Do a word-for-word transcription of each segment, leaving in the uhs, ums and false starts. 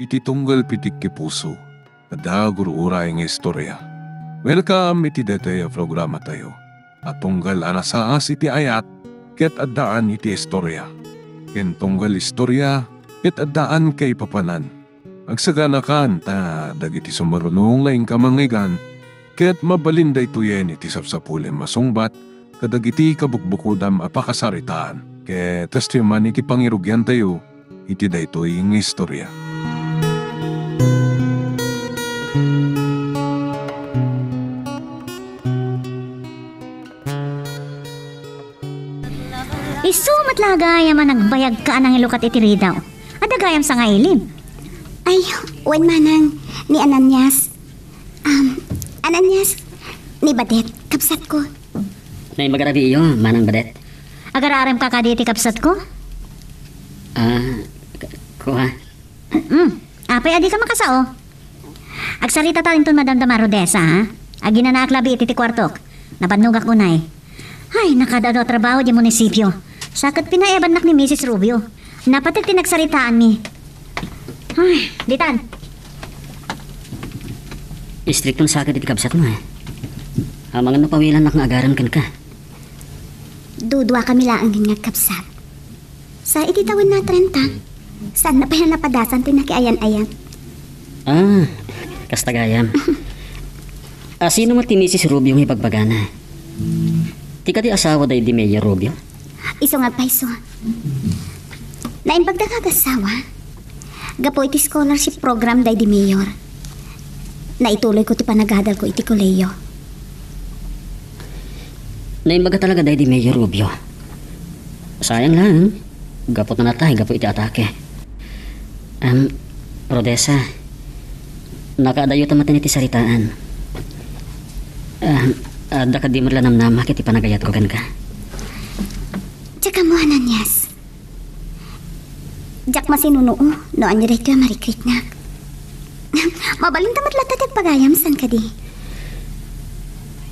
ti tunggal pitik ti puso, adda gur-uray nga istorya. Welcome iti daytoy a programatayo a tunggal a nasaas iti ayat ket addaan iti istorya, ken tunggal istorya ket addaan kaipapanan. Agsaganakan ta dagiti sumarunong nga inka mangngeggan ket mabalin daytoyen iti sapsapulem a sungbat kadagiti kabukbukodam a pakasaritaan. Ket kastoy man iti pangirugiantayo iti daytoy nga istorya. Isu met la gayam a nagbayagka a nangilukat iti ridaw. Adda gayam sangailib. Ay, wen manang, ni Ananias. Um, Ananias, ni Badet, kabsatko. Naimbag a rabii, manang Badet. Agar-aremka kadi iti kabsatko? Ah, k-, kua. Mm. Apay a dika makasao? Agsaritata inton madamdama, Rodessa, ha? Aginanaak labi iti ti kuartok. Napannogak unay. Ay, nakaad-adu a trabaho di munisipio. Sa ket pinaebannak ni Misis Rubio. Napateg ti nagsaritaanmi. Ay, ditan. Istrikton sa ket iti kabsatmo, eh. Amangan no pawilannak nga agarem kenka. Duduakami laengen nga agkabsat. Sa iti tawen na trenta, saanna pay a napadasan ti nakiayan-ayan. Ah, kasta gayam. A, sino met ti Misis Rubio nga ibagbagana? Ti kadi asawa daydi Mayor Rubio? Isu nga agpayso. Naimbagda nga agassawa. Gapu iti scholarship program daydi Mayor, naituloyko ti panagadalko iti kolehiyo. Naimbaga talaga daydi Mayor Rubio. Sayang lang. Gapu ta natay, gapu iti atake. Em, Rodessa, nakaadayo ta maten iti saritaan. Em, adda kadi met la namnama iti panagayatko kenka? Diak ammo, Ananias. Diak masinunuo no ania daytoy a marikritnak. Mabalin ta met latta ti agpagayam, saan kadi?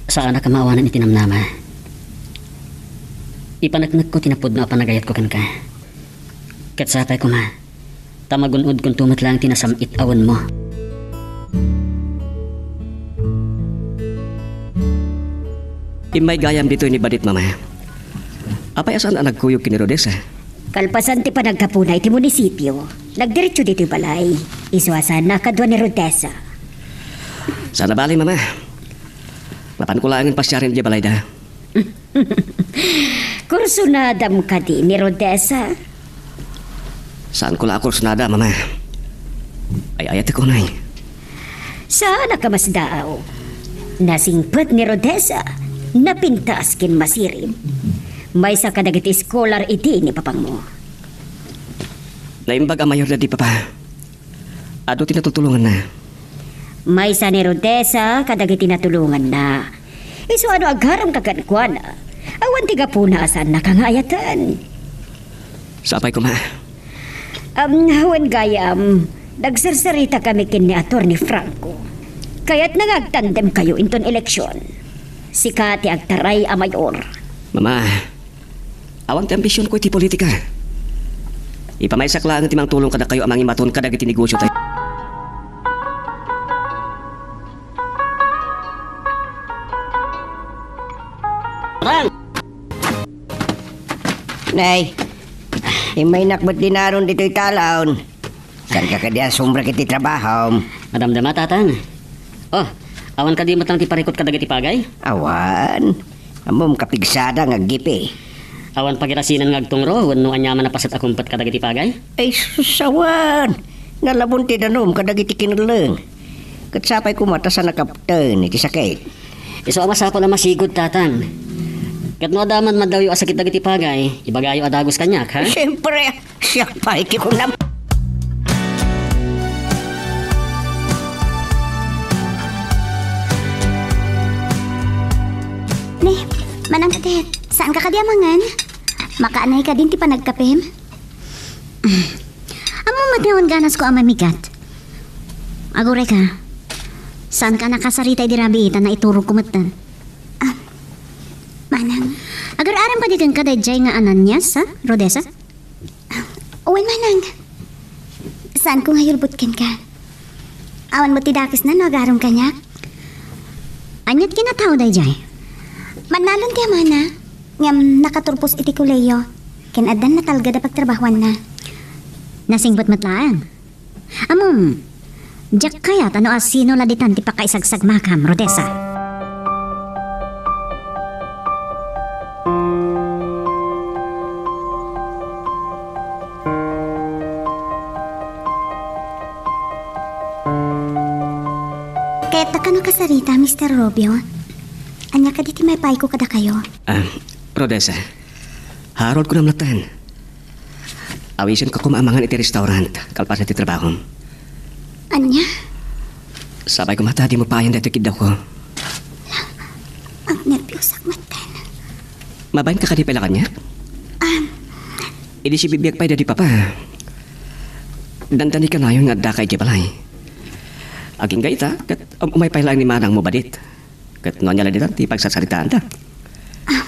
Saanak a maawanan iti namnama. Ipaneknekko ti napudno a panagayatko kenka. Ket sapay koma, ta magun-odkonto met laeng ti nasam-it a wenmo. Immay gayam ditoy ni Badet, Mama. Apay a saan a nagkuyog ken ni Rodessa? Kalpasan ti panagkapuna iti munisipio, nagdiretso ditoy balay. Isu a saan a kadua ni Rodessa. Saan a bale, Mama. Mapanko laengen pasiaren idiay balayda. Kursunadam kadi ni Rodessa? Saanko la a kursunada, Mama. Ay-ayatek unay. Saanak a masdaaw. Nasingpet ni Rodessa, napintas ken masirib. Maysa kadagiti scholar idi ni papangmo. Naimbag a mayor daydi papa. Adu ti natutulonganna. Maysa ni Rodessa kadagiti natulonganna. Isu a no agaramka kenkuana, awan ti gapuna a saannaka nga ayaten. Sapay koma. Am, wen gayam, nagsarsaritakami ken ni Attorney Franco. Kayatna nga agtandemkayo inton eleksion. Sika ti agtaray a mayor. Mama, awan ti ambisionko iti politika. Ipamaysak laeng ti mangtulong kadakayo a mangimaton kadagiti negosio tayo. Nay, immaynak met dinaron ditoy talaon. Saanka kadi a sumrek iti trabahom? Madamdama, Tatang. Oh, awan kadi met lang ti parikut kadagiti pagay? Awan. Ammom, kapigsada nga aggipi. Awan pagirasinan nga agtungro wenno aniaman a paset a kumpet kadagiti pagay? Ay, sus, awan. Nalabon ti danom kadagiti kinelleng. Ket sapay koma ta saan a kapten iti sakit. Isu a masapul a masigud, Tatang. Ket no adda man maddawiyo a sakit dagiti pagay, ibagayo a dagus kaniak, ha? Siempre, siak pay ti kunam. Ne, Manang Badet, saanka kadi a mangan? Makaanay kadin ti panagkapem? Ammom met nga awan ganasko a mamigat. Aguray ka. Saanka a nakasarita idi rabii ta naiturogko metten. Ah, Manang. Agar-arem kadi kenka daydiay nga Ananias, ha, Rodessa? Wen, Manang. Saanko nga yulbot kenka. Awan met ti dakesna no agaram kaniak. Ania ti kinatao daydiay? Mannalon ti amana, ngem nakaturpos iti kolehiyo, ken addan natalged a pagtrabahuanna. Nasingpet met laeng. Ammom, diak kayat a no asino la ditan ti pakaisagsamakam, Rodessa. Kayatna kano kasarita, Mister Rubio? Ania kadi ti maipayko kadakayo? Ah, Rodessa, Harold, kunam latten. Awisenka koma amangan iti restaurant, kalpasan ti trabahom. Ania? Sapay koma ta dimo paayan daytoy kiddawko. Agnerbiusak metten. Mabainka kadi pay la kaniak? Ah. Idi sibibiag pay daydi papa. Dandani kanayon nga addaka idiay balay. Agingga ita, ket um-, umay pay laeng ni manangmo badit. Ket no ania la ditan ti pagsarsaritaanda. Ah,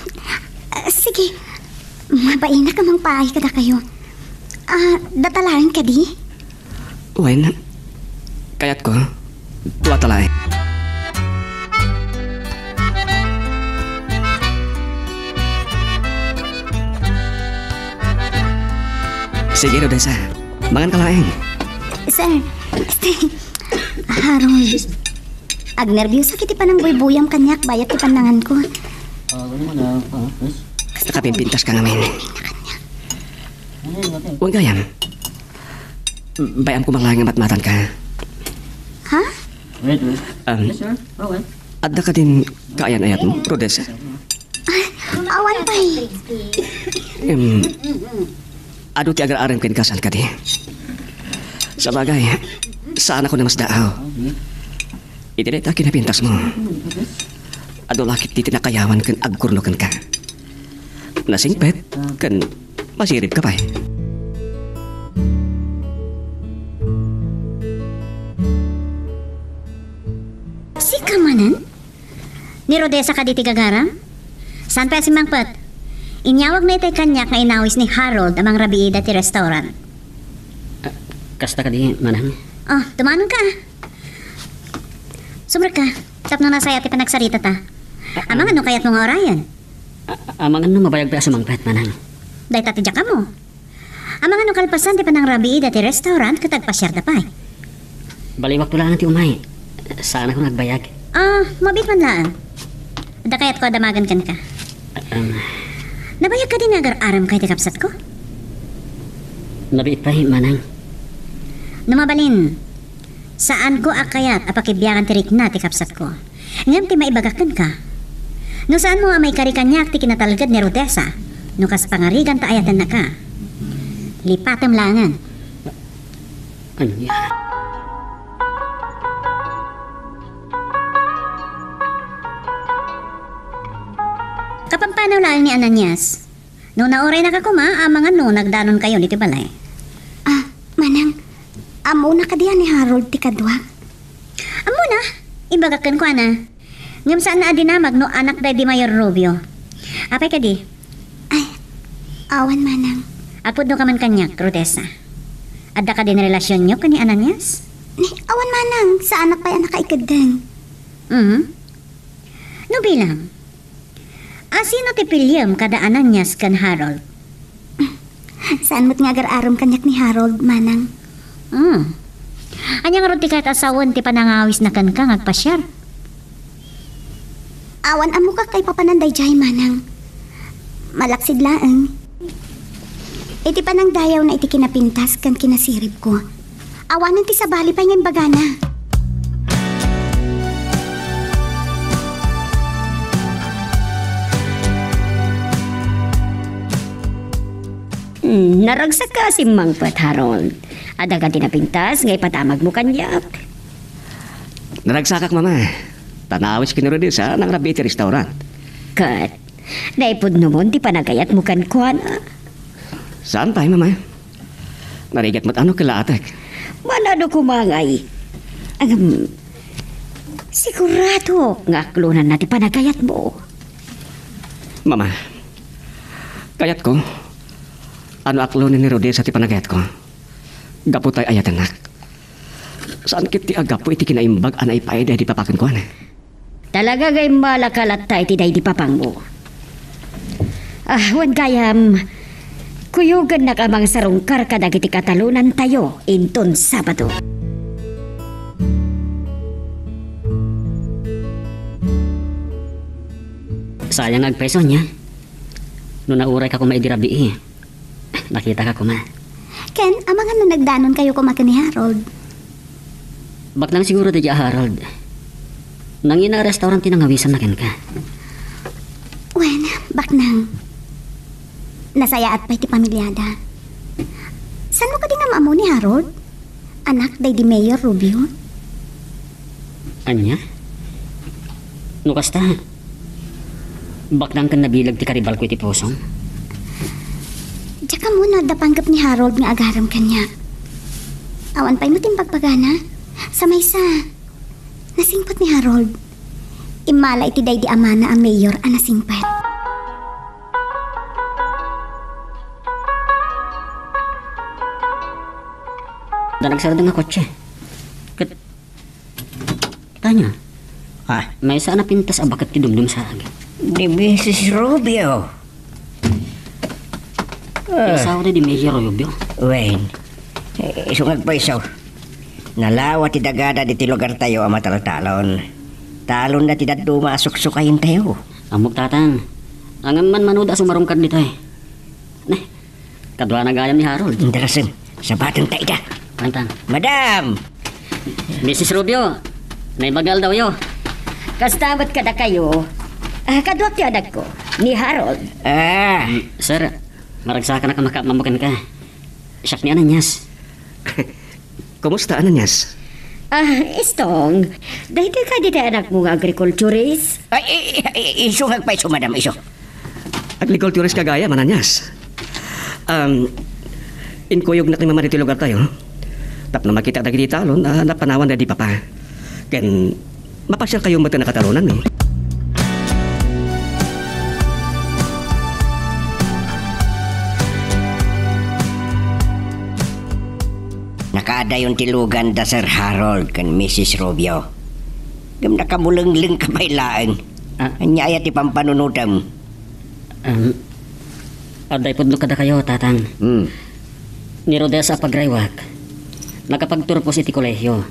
ah, sige. Mabainak a mangpaay kadakayo. Ah, data laeng kadi? Wen, kayatko. Duata laeng. Sige, Rodessa. Manganka laeng. Sir, Harold. Agnerbiusak iti panangbuybuyam kaniak bayat ti pannanganko. Ah, ano mo na, ah, yes? Nakapimpintaska ngamin. Ano yun, ate? Wen gayam. Bay-am koma laeng nga matmatanka. Ha? Wait, wait. Um, Yes, sir. Okay. Adda kadin kaayan-ayatmo, Rodessa? Ah, awan pay. Em, adu ti agar-arem kenka, saan kadi? Sabagay, saanakon a masdaaw. Iti dayta kinapintasmo, adu la ketdi ti nakayawan ken agkurno kenka. Nasingpet ken masiribka pay. Sika manen? Ni Rodessa kadi ti gagaram? Saan pay a simmangpet? Inyawagna itay kaniak nga inawis ni Harold a mangrabii dayta ti restaurant. Ah, kasta kadi, manang? Oh, tumanonka. Sumrekka, tapno nasayaat ti panagsaritata. Ah, ah. Amangan no kayatmo nga urayen. Ah, ah, amangan no mabayag pay a sumangpet, manang. Dayta ti diak ammo. Amangan no kalpasan ti panangrabii dayta ti restaurant ket agpasiarda pay. Baliwakto laeng ti umay. Saanakon agbayag. Ah, mabiit man laeng. Adda kayatko a damagen kenka. Ah, um. Nabayag kadi nga agar-aremka iti kabsatko? Nabiit pay, manang. No mabalin, saanko a kayat a pakibiangan ti rikna ti kabsatko. Ngem ti maibagak kenka, no saanmo a maikari kaniak ti kinatalged ni Rodessa, no kas pangarigan ta ayatennaka, lipatem laengen. Ania? Kapampanaw laeng ni Ananias. No nauraynaka koma, amangan no nagdanonkayon iti balay. Ah, manang, ammona kadi a ni Harold ti kaduak? Ammona, ibagak kenkuana. Ngem saanna a dinamag no anak daydi Mayor Rubio. Apay kadi? Ay, awan manang. Agpudnoka man kaniak, Rodessa. Adda kadin relasionyo ken ni Ananias? Ni, awan manang, saanak pay a nakaikeddeng. Mhm. No bilang, asino ti piliem kada Ananias ken Harold? Saan met nga agar-arem kaniak ni Harold, manang. Hmm. Ania ngarud ti kayat a sawen ti panangawisna kenka nga agpasiar? Awan ammok a kaipapanan daydiay, manang. Malaksid laeng iti panangdayawna iti kinapintas ken kinasiribko. Awanen ti sabali pay nga imbagana. Hmm, naragsakka a simmangpet, Harold. Adda kadi napintas nga ipadamagmo kaniak? Naragsakak, Mama. Ta naawis ken ni Rodessa a nangrabii iti restaurant. Ket naipudnomon ti panagayatmo kenkuana? Saan pay, Mama. Narigat met a no kelaatek. Manano koma ngay? Ngem, siguradok nga aklonanna ti panagayatmo. Mama, kayatko a no aklonen ni Rodessa ti panagayatko. Gapu tay ayatennak. Saan ket ti agapu iti kinaimbag a naipaay daydi papa kenkuana. Talaga nga immalaka latta iti daydi papangmo. Ah, wen gayam, kuyogennak a mangsarungkar kadagiti katalonantayo inton Sabado. Sayang nga agpayso ania. No naurayka koma idi rabii, nakitaka koma. Ken, amangan no nagdanonkayo koma ken ni Harold? Baknang siguro daydi a Harold. Nangina a restaurant ti nangawisanna kenka. Wen, baknang. Nasayaat pay ti pamiliada. Saanmo kadi nga maammo ni Harold? Anak daydi Mayor Rubio? Ania? No kasta, baknang ken nabileg ti karibalko iti pusom. Diak ammo no adda panggep ni Harold nga agaram kaniak. Awan pay met imbagbaga. Sa maysa, nasingpet ni Harold. Immala iti daydi amana a mayor a nasingpet. Da nagsardeng a kotse. Ket, tanya. Ah. Maysa a napintas a baket ti dumdumsaag. Ni Misis Rubio. Ah. Ti asawa daydi Mayor Rubio. Wen, eh, isu nga agpayso. Nalawa ti dagada ditoy lugartayo a mataltalon. Talonna ti dadduma a suksukayentayo. Ammok, Tatang. Ngem manmanuda a sumarungkar ditoy. Ne, kaduana gayam ni Harold. Indarasem, sabatenta ida. Tatang. Madam! Misis Rubio, naimbag nga aldawyo. Kasta met kadakayo. Ah, kaduak ti anakko, ni Harold. Ah. Mm, sir, maragsakanak a makaammo kenka. Siak ni Ananias. Kumusta, Ananias? Ah, Istong, daytoy kadi ti anakmo nga agrikulturist? Ay, i-, i-, i-, isu nga agpayso, madam, isu. Agrikulturist ka gayam, Ananias. Um, inkuyognak ni Mama ditoy lugartayo. Tapno makitak dagiti talon a napanawan daydi Papa. Ken mapasiarkayo met a nakatalonanmi. Nakaadayon ti lugan da Sir Harold ken Misis Rubio. Ngem nakamulenglengka pay laeng. Ah. Ania aya ti pampanunotem? Um, adda ipudno kadakayo, Tatang. Hmm. Ni Rodessa a pagraywak, nakapagturpos iti kolehio.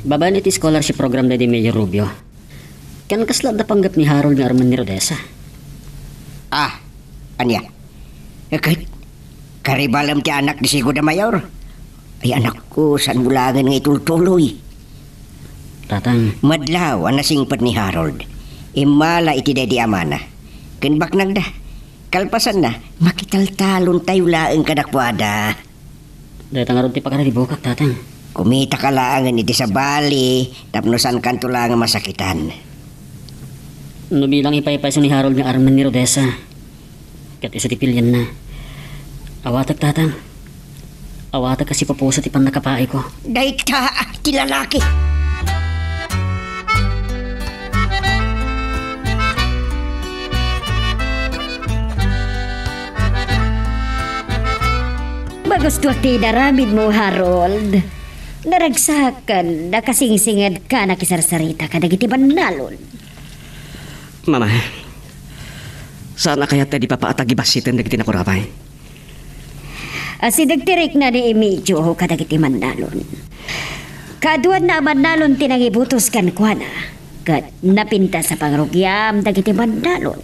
Babaen iti scholarship program daydi Mayor Rubio. Ken kasla adda panggep ni Harold nga armen ni Rodessa? Ah, ania? Ket, karibalem ti anak ni Sigo da Mayor? Ay, anakko, saanmo laengen nga itultuloy? Tatang. Madlaw a nasingpet ni Harold. Immala iti daydi amana. Ken baknangda. Kalpasanna, makitaltalontayo laeng kadakuada. Dayta ngarud ti pakaribukak, Tatang. Kumitaka laengen iti sabali, tapno saankanto laeng a masakitan. No bilang ipaypayso ni Harold nga armen ni Rodessa, ket isu ti pilienna, awatek, Tatang. Awatek a sipupuso ti pannakapaayko. Dayta ti lalaki. Magustuak ti inaramidmo, Harold. Naragsak ken nakasingsinged ka nakisarsarita kadagiti bannalon. Mama, saan a kayat daydi Papa a tagibassiten dagiti nakurapay? Asideg ti rikna ni Emilio kadagiti bannalon. Kaaduanna a bannalon ti nangibutos kenkuana, ket napintas a pangrugiam dagiti bannalon.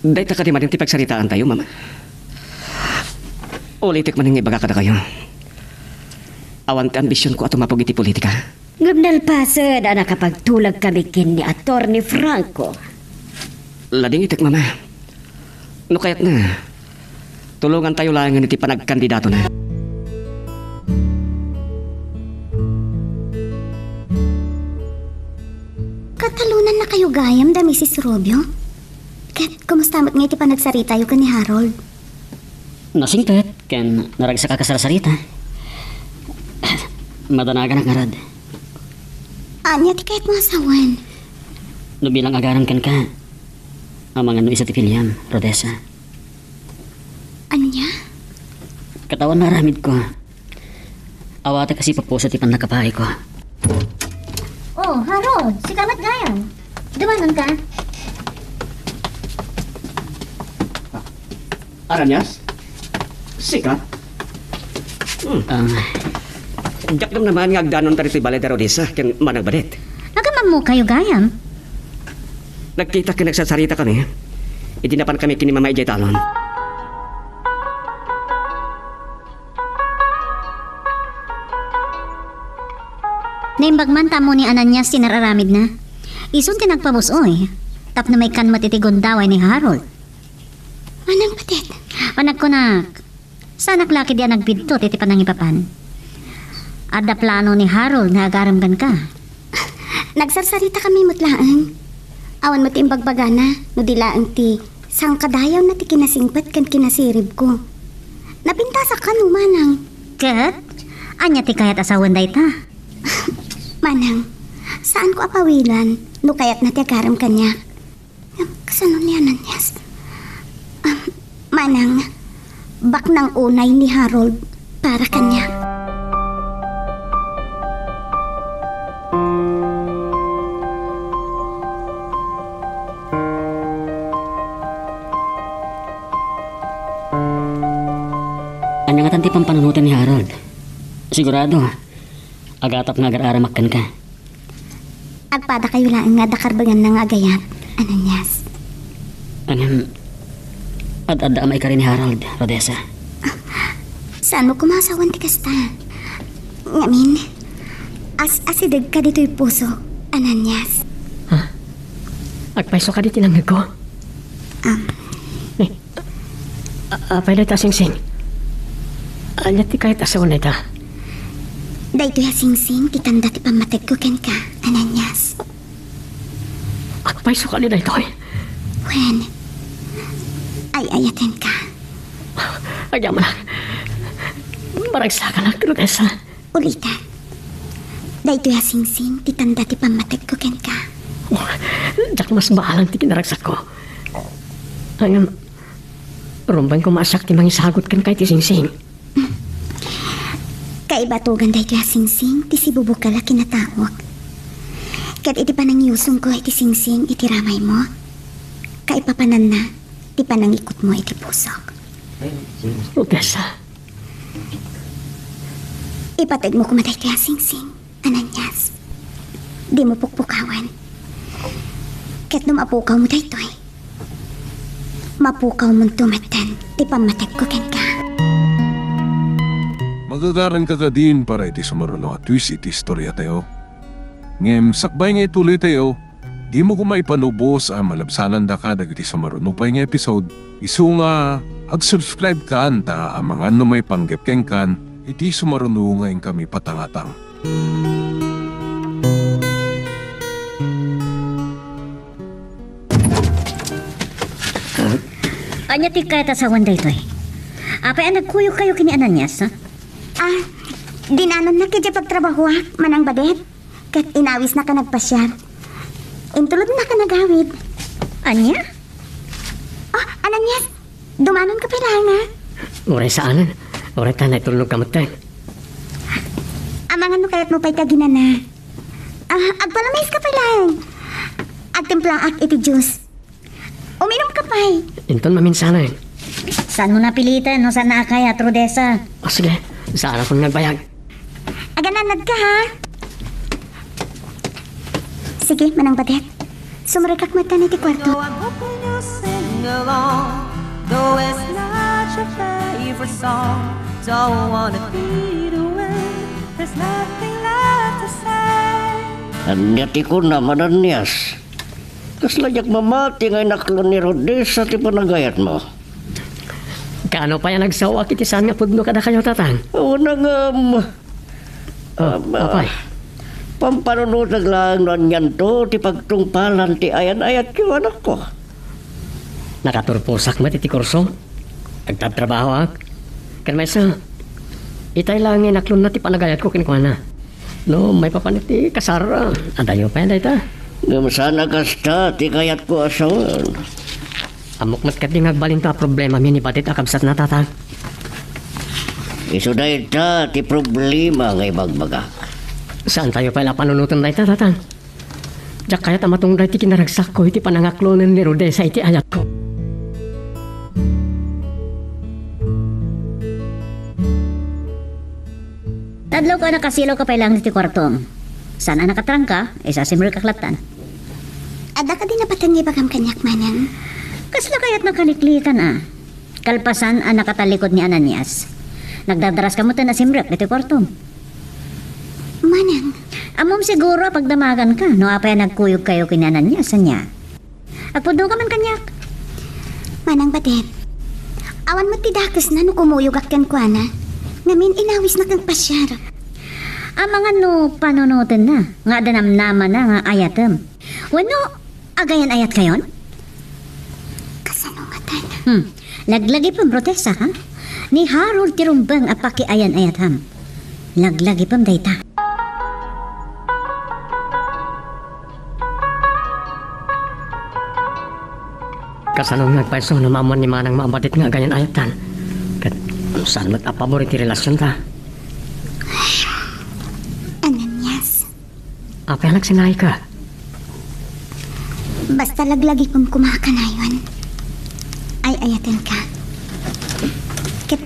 Dayta kadi manen ti pagsaritaantayo, Mama? Ulitek manen nga ibaga kadakayo. Awan ti ambisionko a tumapog iti politika. Ngem nalpasen a nakapagtulagkami ken ni Attorney Franco. Ladingitek, Mama. No kayatna, tulongantayo laengen iti panagkandidatona. Katalonannakayo gayam da Misis Rubio? Ket kumusta met nga iti panagsaritayo ken ni Harold? Nasingpet ken naragsak a kasarsarita. Madanaganak ngarud. Ania ti kayatmo a sawen? No bilang agaram kenka, amangan no isu ti piliam, Rodessa. Ania? Ket awan nga aramidko. Awatek a sipupuso ti pannakapaayko. Oh, Harold, sika met gayam. Dumanon ka? Ananias? Sika? Hmm. Ah. Diak namnamaen nga agdanonta ditoy balay da Rodessa ken Manang Badet. Nagam-ammokayo gayam? Nagkita ken nagsasaritakami idi napankami ken ni Mama idiay talon. Naimbag man ta ammo ni Ananias ti nararamidna. Isun ti nagpabus-oy tapno maikkan met iti gundaway ni Harold. Manang Badet. Panagkunak, saanak la ketdi a nagbidto iti panangipapan. Adda plano ni Harold nga agarem kenka. Nagsarsaritakami met laeng. Awan met ti imbagbagana no di laeng ti sangkadayawna ti kinasingpet ken kinasiribko. Napintasak kano, Manang. Ket? Ania ti kayat a sawen dayta? Manang, saanko a pawilan no kayatna ti agarem kaniak. Ngem kasano ni Ananias? Ah, Manang, baknang unay ni Harold para kaniak. Ania ngatan ti pampanunoten ni Harold? Sigurado, agatap nga agar-aramak kenka. Agpadakayo laeng nga adda karbenganna nga agayat, Ananias. Ngem, ad-adda a maikari ni Harold, Rodessa. Saanmo koma a sawen ti kasta? Ngamin, as-asidegka ditoy puso, Ananias. Ha? Agpayso kadi ti nangngegko? Am. Eh, A-, apay dayta, Singsing? Ania ti kayat a sawen dayta? Daytoy a singsing ti tanda ti pammategko kenka, Ananias. Agpayso kadi daytoy? Wen, ay-ayatenka. Agyamanak. Maragsakanak, Rodessa. Ulitek. Daytoy a singsing ti tanda ti pammategko kenka. Oh, diak masbalang ti kinaragsakko. Ngem, rumbeng koma a siak ti mangisagut kenka iti singsing. Kaibatugan daytoy a singsing ti sibubukal a kinataok. Ket iti panangiyusongko iti singsing iti ramaymo, kaipapananna ti panangikutmo iti pusok. Rodessa. Ipategmo koma daytoy a singsing, Ananias. Dimo pukpukawen. Ket no mapukawmo daytoy, mapukawmonto metten ti pammategko kenka. Magagaranka kadin para iti sumaruno a twist iti istoriatayo. Ngem sakbay nga ituloytayo, dimo koma ipanubos a malabsanandaka dagiti sumaruno pay nga episode. Isu nga, ag-subscribe kan ta amangan no maipanggep kenkan iti sumaruno nga inkami patangatang. Ania ti kayat a sawen daytoy? Apay a nagkuyogkayo ken ni Ananias, ha? Ah, dinanonnaka idiay pagtrabahoak, Manang Badet. Ket inawisnaka nagpasiar. Intulodnaka nagawid. Ania? Oh, Ananias, dumanonka pay laeng, a? Uray saanen. Uray ta naitulnogka metten. Amangan no kayatmo pay ti aginana. Ah, agpalamiska pay laeng. Agtimplaak iti juice. Uminumka pay. Inton maminsanen. Saanmo napiliten no saanna a kayat, Rodessa? O, sige. Saanakon nga agbayag. Agananadka, ha? Sige, Manang Badet. Sumrekak metten iti kuarto. Though I'm hoping you'll sing along, though it's not your favorite song, don't wanna be the way. There's nothing left to say. Ania ti kunam, Ananias? Kasla diak mamati nga inaklon ni Rodessa ti panagayatmo. Kaano pay a nagsaoak iti saan nga pudno kadakayo, Tatang? Awan a ngem. Oh, Ama, apay? Pampanunotek laeng no anianto ti pagtungpalan ti ayan-ayatyo, anakko. Nakaturposak met iti kurso. Agtabtrabahoak. Ken maysa, itay laeng nga inaklonna ti panagayatko kenkuana. No maipapan iti kasar, adayo pay dayta. Ngem saan a kasta ti kayatko a sawen. Ammok met ketdi nga agbalinto a problemami ni Badet a kabsatna, Tatang. Isu dayta ti problema nga ibagbagak. Saantayo pay la a panunoten dayta, Tatang. Diak kayat a matungday ti kinaragsakko iti panangaklonen ni Rodessa iti ayatko. Tadlaw ko a nakasilaw ka pay laeng iti kuartom. Saan a nakatrangka, isu a simrekak lattan. Adda kadi napateg nga ibagam kaniak, Manang? Kasla kayat nakaliklikan a. Kalpasan a nakatallikod ni Ananias, nagdardaraska metten a simrek ditoy kuartom. Manang. Ammom siguro a pagdamaganka no apay a nagkuyogkayo ken ni Ananias, ania? Agpudnoka man kaniak. Manang Badet, awan met ti dakesna no kumuyogak kenkuana. Ngamin, inawisnak nga agpasiar. Amangan no panunotenna nga adda namnamana nga ayatem. Wenno, agayan-ayatkayon? Kasano ngatan? Hmm. Laglagipem, Rodessa, ha? Ni Harold ti rumbeng a pakiayan-ayatam. Laglagipem dayta. Kasano nga agpayso no maammuan ni Manang Badet nga agayan-ayattan? Ket saan met a pabor iti relasionta? Ananias. Apay a nagsinnaika? Basta laglagipem koma a kanayon. Ay-ayatenka. Ket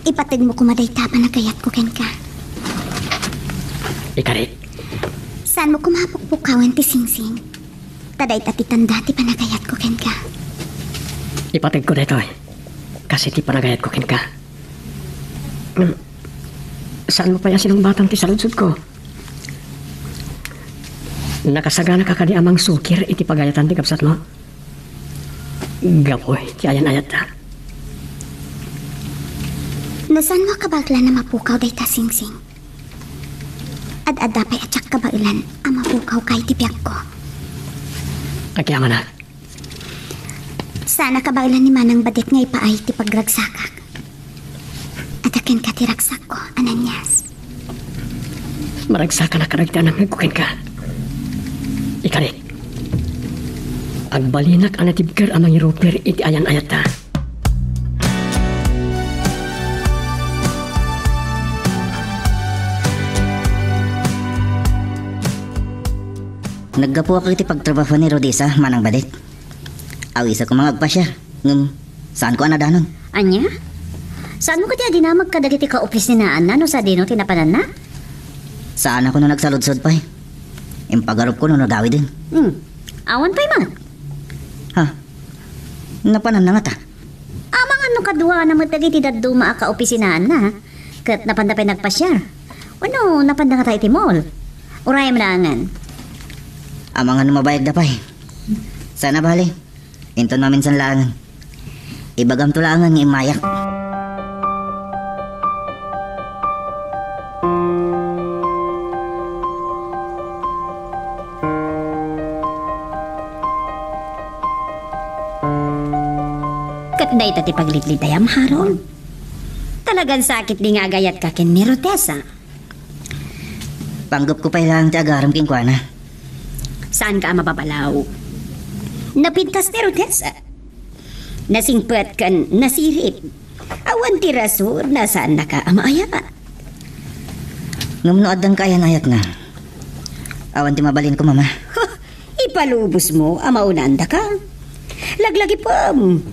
ipategmo koma dayta a panagayatko kenka. Ikarik. Saanmo koma a pukpukawen ti singsing. Ta dayta ti tanda ti panagayatko kenka. Ipategko daytoy. Kas iti panagayatko kenka. Ngem, saanmo pay a sinungbatan ti saludsodko? Nakasaganaka kadi a mangsukir iti pagayatan ti kabsatmo? Gapu iti ayan-ayatta. No saanmo a kabaelan a mapukaw dayta singsing, ad-adda pay a diak kabaelan a mapukawka iti biagko. Agyamanak. Saan a kabaelan ni Manang Badet nga ipaay ti pagragsakak. Adda kenka ti ragsakko, Ananias. Maragsakanak kadagiti anangngegko kenka. Ikarik, agbalinak a natibker a mangiruper iti ayan-ayatta. Naggapuak iti pagtrabaho ni Rodessa, Manang Badet. Awisak koma nga agpasiar, ngem saanko a nadanon. Ania? Saanmo kadi a dinamag kadagiti kaopisinaanna no sadino ti napananna? Saanakon a nagsaludsod pay. Impagarupko no nadawiden. Hmm. Awan pay met. Ha? Napananna ngata? Amangan no kaduana met dagiti dadduma a kaopisinaanna, ket napanda pay nagpasiar. Wenno, napanda ngata iti mall. Urayem laengen. Amangan no mabayagda pay. Saan a bale. Inton maminsan laengen. Ibagamto laengen nga immayak. Ket dayta ti paglitlitayam, Harold. Talagan sakit di nga agayatka ken ni Rodessa. Panggepko pay laeng ti agaram kenkuana. Saanka a mababalaw? Napintas ni Rodessa. Nasingpet ken nasirib. Awan ti rason a saannaka a maayat. Ngem no addan kaayan-ayatna, awan ti mabalinko, Mama. Ipalubosmo a maunandaka. Laglagipem,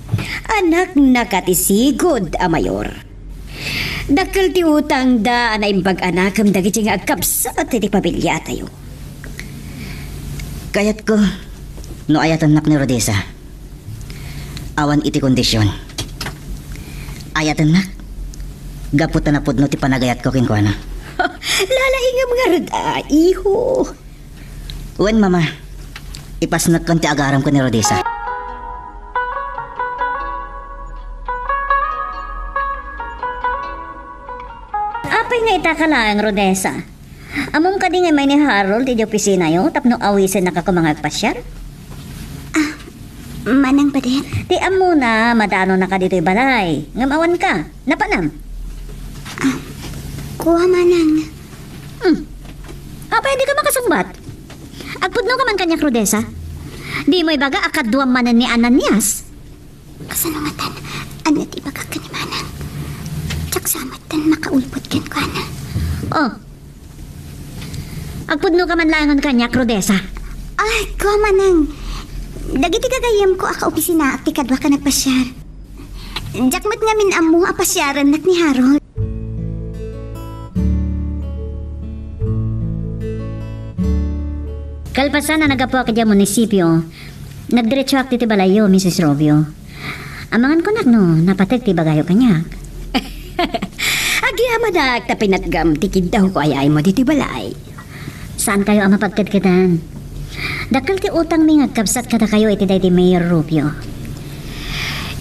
anaknaka ti sigud a mayor. Dakkel ti utangda a naimbag-anakem dagiti nga agkabsat iti pamiliatayo. Kayatko no ayatennak ni Rodessa. Awan iti kondision. Ayatennak gapu ta napudno ti panagayatko kenkuana. Lalaingem ngarud a, iho. Wen, Mama, ipasnekkan ti agaramko ni Rodessa. Apay nga itaka laeng, Rodessa? Ammom kadi nga immay ni Harold iti opisinayo tapno awisennaka koma nga agpasiar? Ah, Manang Badet? Ti ammona, madanonaka ditoy balay. Ngem awanka. Napanam? Ah, kua, Manang. Hmm. Apay a dika makasungbat? Agpudnoka man kaniak, Rodessa. Dimo ibaga a kaduam manen ni Ananias? Kasano ngatan? Ania ti ibagak ken ni Manang? Diak sa met ten makaulbod kenkuana. Oh. Agpudnoka man laengen kaniak, Rodessa. Ay, kua, manang. Dagiti gagayyemko a kaopisinaak ti kaduak a nagpasiar. Diak met ngamin ammo a pasiarennak ni Harold. Kalpasan a naggapuak idiay munisipio, nagdiretsoak ditoy balayyo, Misis Rubio. Amangan kunak no napateg ti ibagayo kaniak. Agyamanak ta pinatgam ti kiddawko a yaaymo ditoy balay. Saankayo a mapagkedkedan. Dakkel ti utangmi nga agkabsat kadakayo iti daydi Mayor Rubio.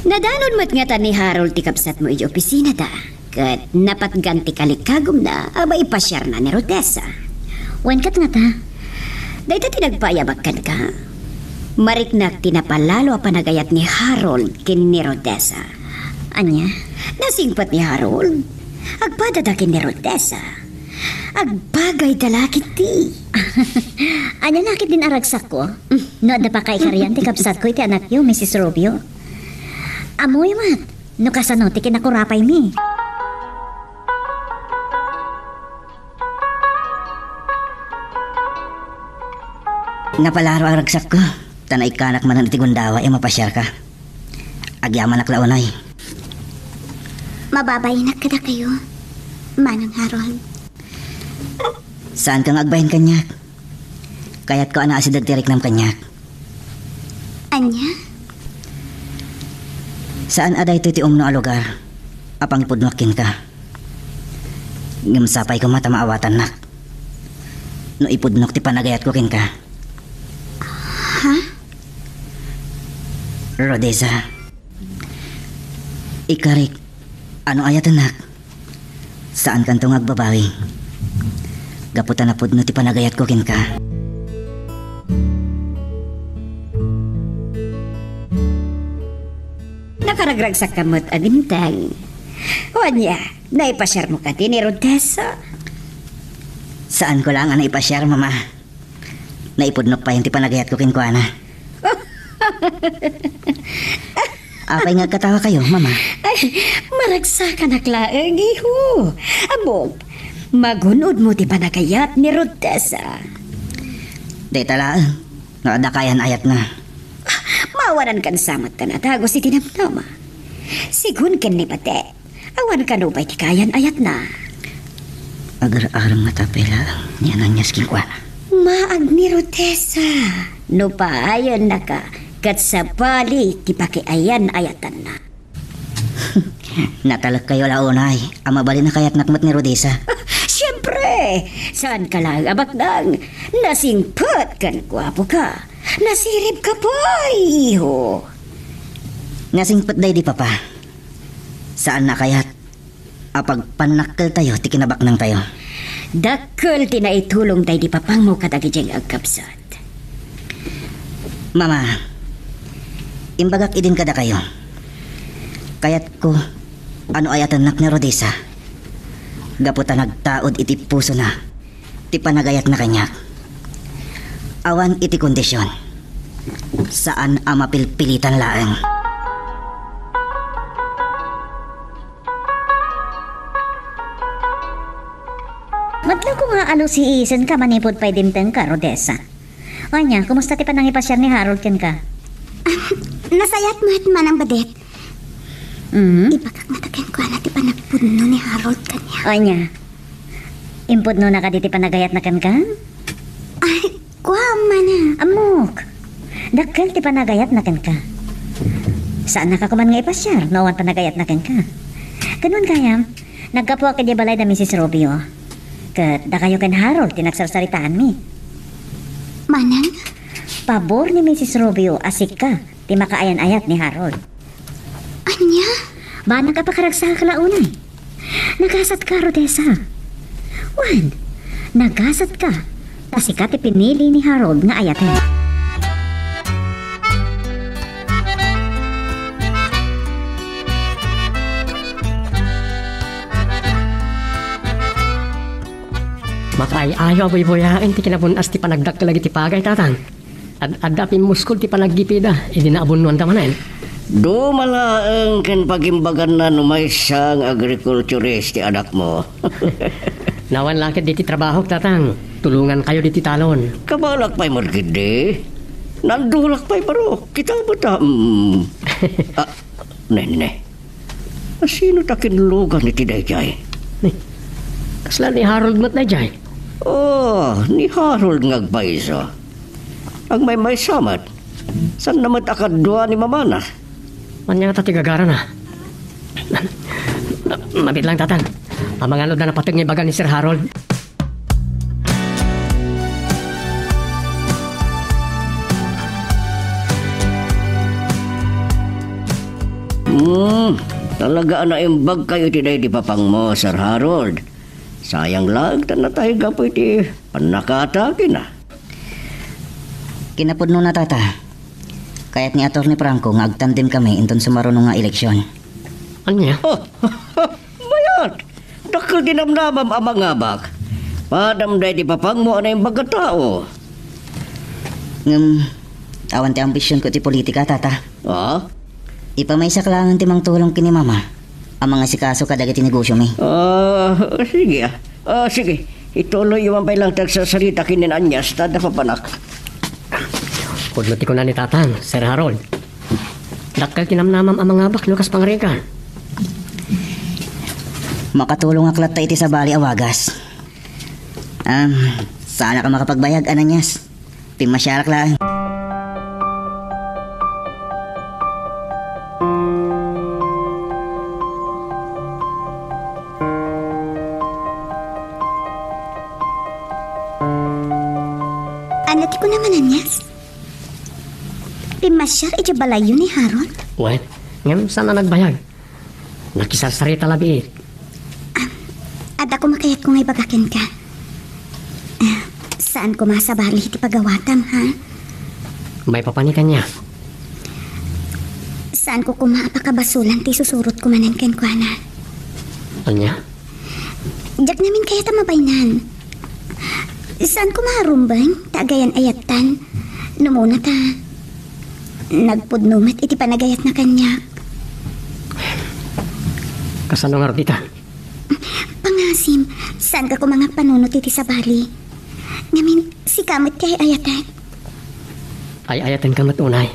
Nadanon met ngata ni Harold ti kabsatmo iti opisinada, ket napatgan ti kalikagumna a maipasiarna ni Rodessa. Wen ket ngata? Dayta ti nagpaayabak kenka. Mariknak ti napalalo a panagayat ni Harold ken ni Rodessa. Ania? Nasingpet ni Harold. Agpadada ken ni Rodessa. Agbagayda la ketdi. Ania la ketdin a ragsakko? No adda pakaikarian ti kabsatko iti anakyo, Misis Rubio. Ammoyo met no kasano ti kinakurapaymi. Napalalo a ragsakko, ta naikkanak manen iti gundaway a mapasiarka. Agyamanak la unay. Mababainnak kadakayo, Manang Harold. Saanka nga agbain kaniak. Kayatko a naasideg ti riknam kaniak. Ania? Saan a daytoy ti umno a lugar a pangipudnoak kenka. Ngem sapay koma ta maawatannak no ipudnok ti panagayatko kenka. Ha? Rodessa, ikarik a no ayatennak, saankanto nga agbabawi. Gapu ta napudno ti panagayatko kenka. Nakaragragsakka met a dimteng. O ania, naipasiarmo kadi ni Rodessa? Saanko laeng a naipasiar, Mama. Naipudnok payen ti panagayatko kenkuana. Apay nga agkatawakayo, Mama? Ay, maragsakanak laeng, iho. Ammok, magun-odmo ti panagayat ni Rodessa. Dayta laeng, no adda kaayan-ayatna. Mawanankan sa met a nadagus iti namnama. Sigun ken ni Bate, awan kano pay ti kaayan-ayatna. Agar-arem nga tapay laeng ni Ananias kenkuana. Maag ni Rodessa, no paayennaka ket sabali ti pakiayan-ayatanna. Natalekkayo la unay a mabalin a kayatnak met ni Rodessa. Siempre! Saanka laeng a baknang. Nasingpet ken guapoka. Nasiribka pay, iho. Nasingpet daydi papa. Saanna a kayat a pagpannakkeltayo ti kinabaknangtayo. Dakkel ti naitulong daydi papangmo kadagiti agkabsat. Mama, imbagak idin kadakayo. Kayatko a no ayatennak ni Rodessa, gapu ta nagtaud iti pusona ti panagayatna kaniak. Awan iti kondision. Saan a mapilpilitan laeng. Madlawko nga alusiisenka manipud pay dimtengka, Rodessa. O ania, kumusta ti panangipasiar ni Harold kenka? Ah, nasayaat met, Manang Badet. Mm. Ibagak ngata kenkuana ti panagpudno ni Harold kaniak. O ania, impudnona kadi ti panagayatna kenka? Ay, kua, Manang. Ammok, dakkel ti panagayatna kenka. Saannaka koman nga ipasiar no awan panagayatna kenka. Ken wen gayam, naggapuak idiay balay da Misis Rubio. Ket dakayo ken Harold ti nagsarsaritaanmi. Manang? Pabor ni Misis Rubio a sika ti makaayan-ayat ni Harold. Ania? Banag a pakaragsak la unay. Nagasatka, Rodessa. Wen, nagasatka. Ta sika ti pinili ni Harold nga ayaten. Makaay-ayo a buybuyaen ti kinabun-as ti panagdakkel dagiti pagay, Tatang. Ad-adda a pimmuskol ti panaggipida idi naabunnoanda manen. Duma laeng ken pagimbaganna no maysa nga agrikulturist ti anakmo. Nawan la ket diti trabahok, Tatang. Tulongankayo diti talon. Kabalak pay met ketdi. Nandulak pay baro. Kita met a, mm. Ah, ne, ne, ne. Asino ta kinlugan iti daydiay? Ni, kasla ni Harold met daydiay? Oh, ni Harold nga agpayso. Agmaymaysa met. Saan na met a kadua ni mamana? Ania ngata ti gagarana? Mabiit lang, Tatang. Amangan no adda napateg nga ibaga ni Sir Harold. Hmm, talaga a naimbagkayo iti daydi papangmo, Sir Harold. Sayang laeng ta natay gapu iti pannakatakina. Kinapudnona, Tata. Kayat ni Attorney Franco nga agtandem kami inton sumaruno nga eleksion. Ania? Oh, mayat! Dakkel ti namnamam a mangabak. Padam daydi papangmo a naimbag a tao. Ngem, awan ti ambisionko iti politika, Tata. Ah? Ipamaysak laengen ti mangtulong ken ni Mama a mangasikaso kadagiti negosiomi. Ah, sige, ah. Ah, sige. Ituloyyo man pay lang ti agsasarita ken ni Anyas ta adda papanak. Pudno ti kuna ni Tatang, Sir Harold. Dakkel ti namnamam a mangabak no kas pangarigan. Makatulongak latta iti sabali a wagas. Am, saanak a makapagbayag, Ananias. Pimmasiarak laeng. Ania ti kunam, Ananias? Pimmasiar idiay balayyo ni Harold? Wen, ngem saan a nagbayag? Nakisarsarita labiit. Ah, adda koma kayatko nga ibaga kenka. Ah, saan koma a sabali ti pagawatam, ha? Maipapan ni kaniak. Saanko koma a pakabasolan ti isusurotko manen kenkuana. Ania? Diak ngamin kayat a mabaenan. Saan koma a rumbeng ta agayan-ayattan? No umuna ta, nagpudno met iti panagayatna kaniak. Kasano ngarud ita? Pangasim, saanka koma nga agpanunot iti sabali. Ngamin, sika met ti ay-ayatek. Ay-ayatenka met unay.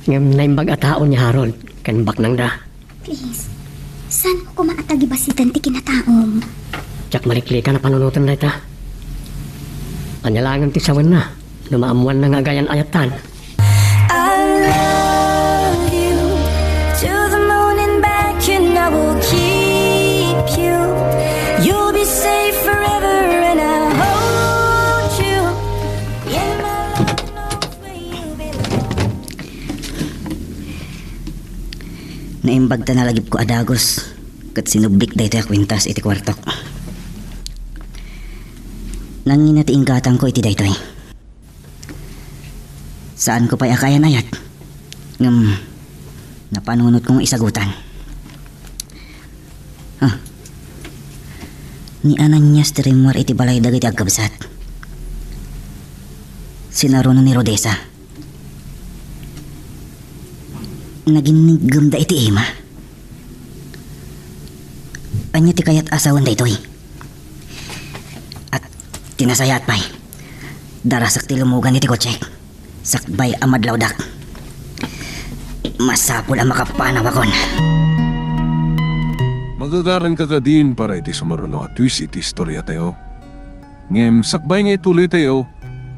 Ngem naimbag a tao ni Harold ken baknangda. Please, saanmo koma a tagibasiten ti kinataom? Diak maliklikan a panunoten dayta. Ania laengen ti sawenna no maammoanna nga agayan-ayattan? I love you to the moon and back, and I will keep you. You'll be safe forever, and I hold you in my love. Naimbag ta nalagipko a dagus ket sinublik daytoy a kuentas iti kuartok. Nangina ti inggatangko iti daytoy. Saanko pay a kaayan-ayat, ngem napanunotko nga isagutan. Ah. Ni Ananias ti rimmuar iti balay dagiti agkabsat. Sinaruno ni Rodessa. Naginniggemda iti ima. Ania ti kayat a sawen daytoy? At ti nasayaat pay, darasak ti lumugan iti kotsek. Sakbay a madlawdak, masapul a makapanawakon. Magagaranka kadin para iti sumaruno a twist iti istoriatayo. Ngem sakbay nga ituloytayo,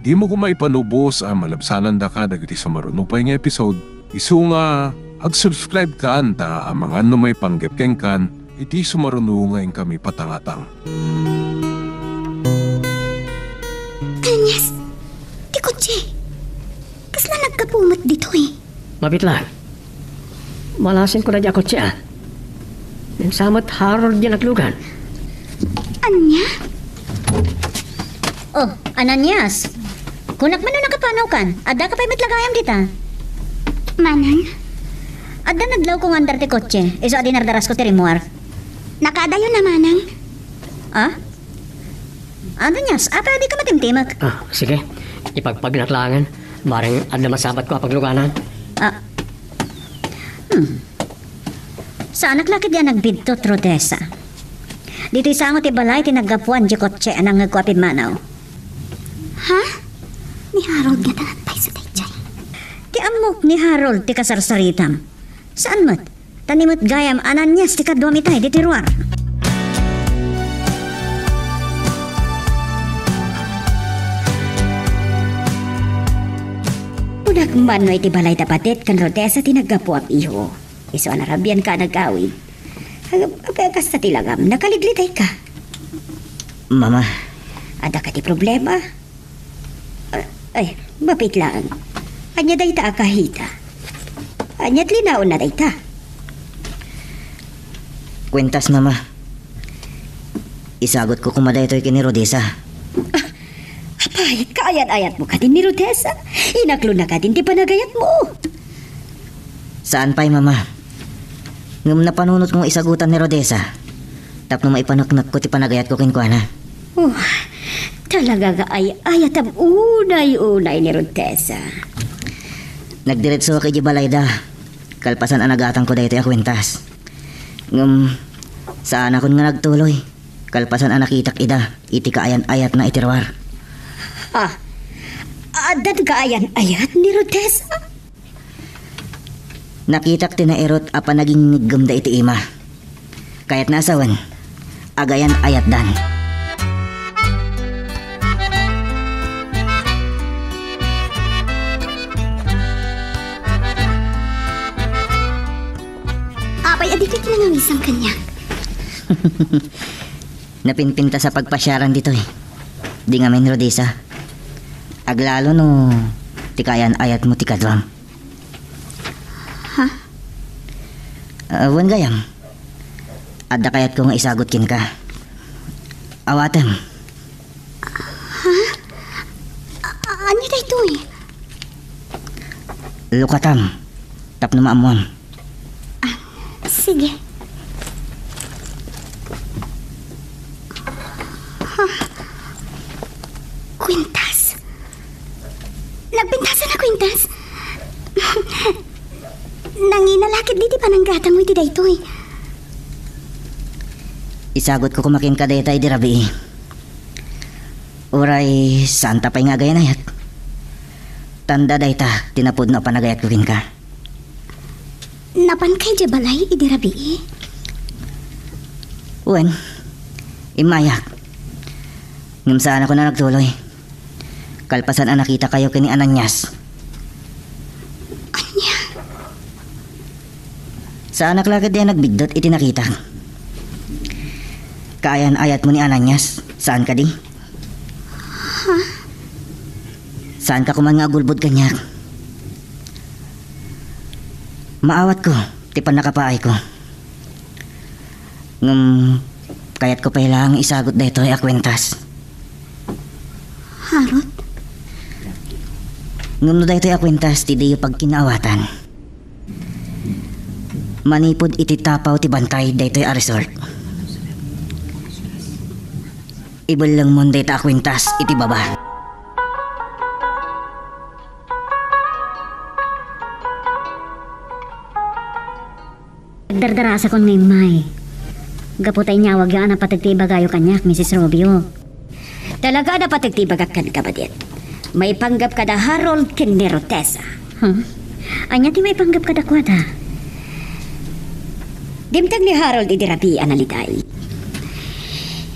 dimo koma ipanubos a malabsanandaka dagiti sumaruno pay nga episode, isu nga ag-subscribe kan ta amangan no maipanggep kenkan iti sumaruno nga inkami patangatang. Anyas, ti kotse. Kasla naggapu met ditoy? Mabiit lang. Malasin ko na di a kotse, ah. Ngem sa met Harold di naglugan. Ania? Oh, Ananias. Kunak man no nakapanawkan. Adda ka pay met la gayam dita. Manang? Adda nadlaw ko nga andar ti kotse. Isu a dinardarasko ti rimmuar. Nakaadayo na, Manang. Ah? Ananias, ata di ka matimtimek? Ah, sige. Ipagpagnak laengen. Bareng adda masabatko a pagluganan. Ah. Hmm. Saanak la ketdi a nagbiddut, Rodessa. Ditoy sango ti balay ti naggapuan diay kotse a nangngegko a pimmanaw. Ha? Ni Harold ngata pay isu daydiay? Ti ammok ni Harold ti kasarsaritam. Saan met? Ta ni met gayam Ananias ti kaduam itay ditoy ruar. Kunak man no iti balay da Badet ken Rodessa ti naggapu a piho. Isu a narabianka a nagawid. Ag-, ag-, kasta ti langam, nakaliglitayka. Mama. Adda kadi problema? Ah, ay, mapit laeng. Ania dayta a kahita? Ania ti linaonna dayta? Kuentas, Mama. Isagutko koma daytoy ken ni Rodessa. Ah, apay, kaayan-ayatmo kadin ni Rodessa? Inaklona kadin ti panagayatmo? Saan pay, Mama. Ngem napanunotko nga isagutan ni Rodessa tapno maipaneknekko ti panagayatko kenkuana. Oh, talaga nga ay-ayatam unay-unay ni Rodessa. Nagdiretsoak idiay balayda, kalpasan a nagatangko daytoy a kuentas. Ngem, saanakon nga nagtuloy, kalpasan a nakitak ida iti kaayan-ayatna iti ruar. Ha? Addan kaayan-ayat ni Rodessa? Nakitak ti nairut a panagingngeggemda iti ima. Kayatna a sawen, agayan-ayatdan. Apay, adda ti nangangisang kaniak? Napinpintas a pagpasiaran ditoy. Di ngamin, Rodessa. Aglalo no ti kaayan-ayatmo ti kaduam. Ha? Ah, wen gayam. Adda kayatko nga isagut kenka. Awatem. Ha? A-, a-, ania daytoy? Lukatam. Tapno maammuam. Ah, sige. Ha? Kuentas? Nagpintasan a kuentas? Nangina la ketdi ti pananggatangmo iti daytoy. Isagutko koma kenka dayta idi rabii. Uray, saanta pay nga agayan-ayat. Tanda dayta ti napudno a panagayatko kenka. Napanka idiay balay idi rabii? Wen, immayak. Ngem saanakon a nagtuloy. Kalpasan a nakitakayo ken ni Ananias. Ania? Saanak la ketdi a nagbiddut iti nakitak. Kaayan-ayatmo ni Ananias, saan kadi? Ha? Saanka koman nga agulbod kaniak. Maawatko ti pannakapaayko. Ngem, kayatko pay laeng isagut daytoy a kuentas. Harold? Ngem no daytoy a kuentas ti diyo pagkinaawatan, manipud iti tapaw ti bantay daytoy a resort, ibellengmon dayta a kuentas iti baba. Agdardarasakon nga immay. Gapu ta inyawagyo a napateg ti ibagayo kaniak, Misis Rubio. Talaga a napateg ti ibagak kenka, Badet. Maipanggep kada Harold ken ni Rodessa. Huh? Ania ti maipanggep kadakuada? Dimteng ni Harold idi rabii a naliday.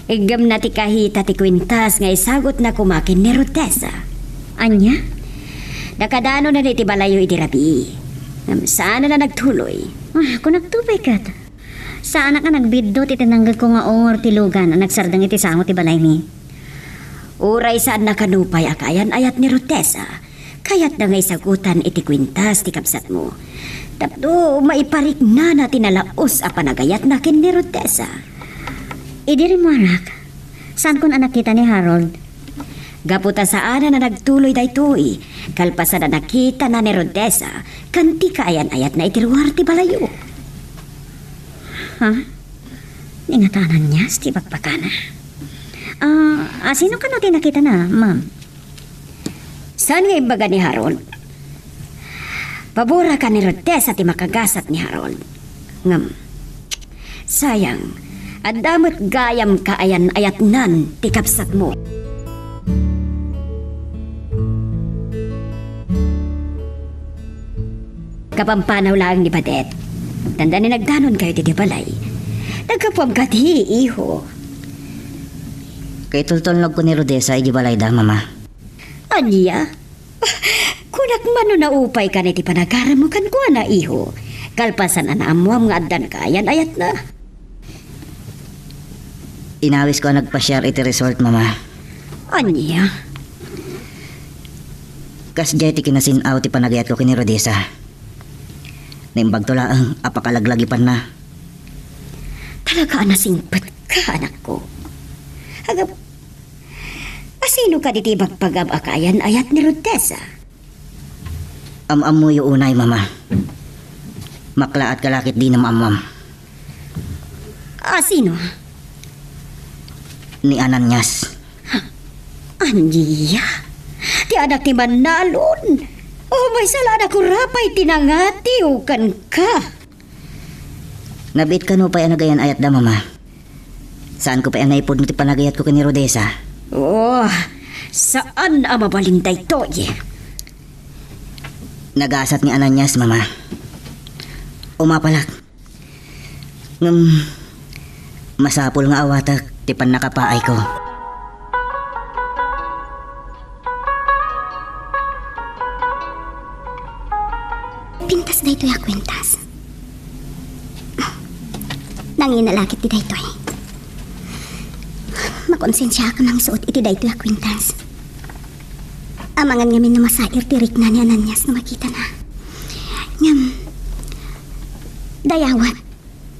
Iggemna ti kahita ti kuentas nga isagutna koma ken ni Rodessa. Ania? Nakadanonna iti balayyo idi rabii. Ngem saan a nagtuloy. Ah, kunakto pay ket. Saanak a nagbiddut iti nangngegko nga ungor ti lugan a nagsardeng iti sango ti balaymi. Uray saannaka nupay a kaayan-ayat ni Rodessa, kayatna nga isagutan iti kuentas ti kabsatmo. Tapno maipariknana ti nalaus a panagayatna ken ni Rodessa. Idi rimmuarak, saankon a nakita ni Harold. Gapu ta saanen a nagtuloy daytoy, kalpasan a nakitana ni Rodessa, ken ti kaayan-ayatna iti ruar ti balayyo. Ha? Ni ngata Ananias ti bakbakana? Ah, a, sino kano ti nakitana, ma'am? Saan nga imbaga ni Harold? Paborka ni Rodessa ti makagasat ni Harold. Ngem, sayang, adda met gayam kaayan-ayatnan ti kabsatmo. Kapampanaw laeng ni Badet. Dandani nagdanonkayo ditoy balay. Naggapuam kadi, iho. Kaitultulnogko ni Rodessa iti balayda, Mama. Ania? Kunak man no naupayka iti panagarammo kenkuana, iho. Kalpasan a naammoam nga addan kaayan-ayatna. Inawisko a nagpasiar iti resort, Mama. Ania? Kasdiay ti kinasin-aw ti panagayatko ken ni Rodessa. Naimbagto laeng a pakalaglagipanna. Talaga a nasingpetka, anakko. Agap-, asino kadi ti ibagbaga a kaayan-ayat ni Rodessa? Am-ammoyo unay, Mama. Maklaat ka la ket dina maammoam. Asino? Ni Ananias. Ania? Ti anak ti mannalon? O, maysa la a nakurapay ti nangatiw kenka. Nabiit kano pay a nagayan-ayatda, Mama. Saanko pay a naipudno ti panagayatko ken ni Rodessa. Oh, saan a mabalin daytoy. Nagasat ni Ananias, Mama. Umapalak. Ngem, masapul nga awatek ti pannakapaayko. Pintas daytoy a kuentas. Nangina la ket ti daytoy. Makonsensiaak a mangisuot iti daytoy a kuentas. Amangan ngamin no masair ti rikna ni Ananias no makitana. Ngem, dayawek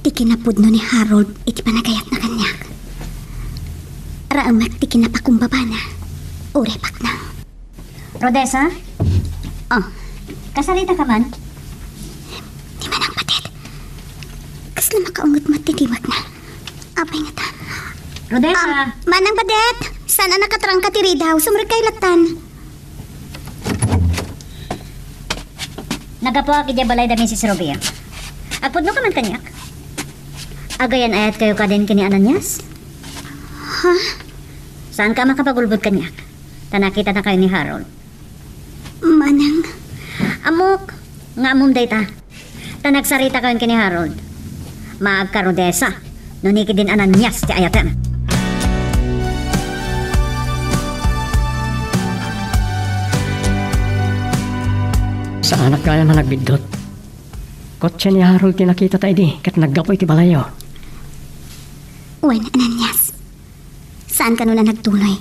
ti kinapudno ni Harold iti panagayatna kaniak. Raemek ti kinapakumbabana. Uray baknang. Rodessa? Oh. Kasarita ka man? Di man ang patit. Kasla makaunget met ti timek na. Apay nga ta. Rodessa! Ah, Manang Badet! Saan a nakatrangka ti ridaw? Sumrekay lattan. Naggapuak idiay balay da Misis Rubio. Agpudno ka man kaniak? Agayan-ayat kayo kadin ken ni Ananias? Ha? Saan ka makapagulbod kaniak? Ta nakita na kayo ni Harold. Manang. Ammok, nga ammom dayta. Ta nagsarita kayon ken ni Harold. Maagka, Rodessa, no ni kadin Ananias ti ayatem. Saanak gayam a nagbiddut. Kotse ni Harold ti nakitata idi ket naggapu iti balayyo. Wen, Ananias. Saan kano a nagtuloy?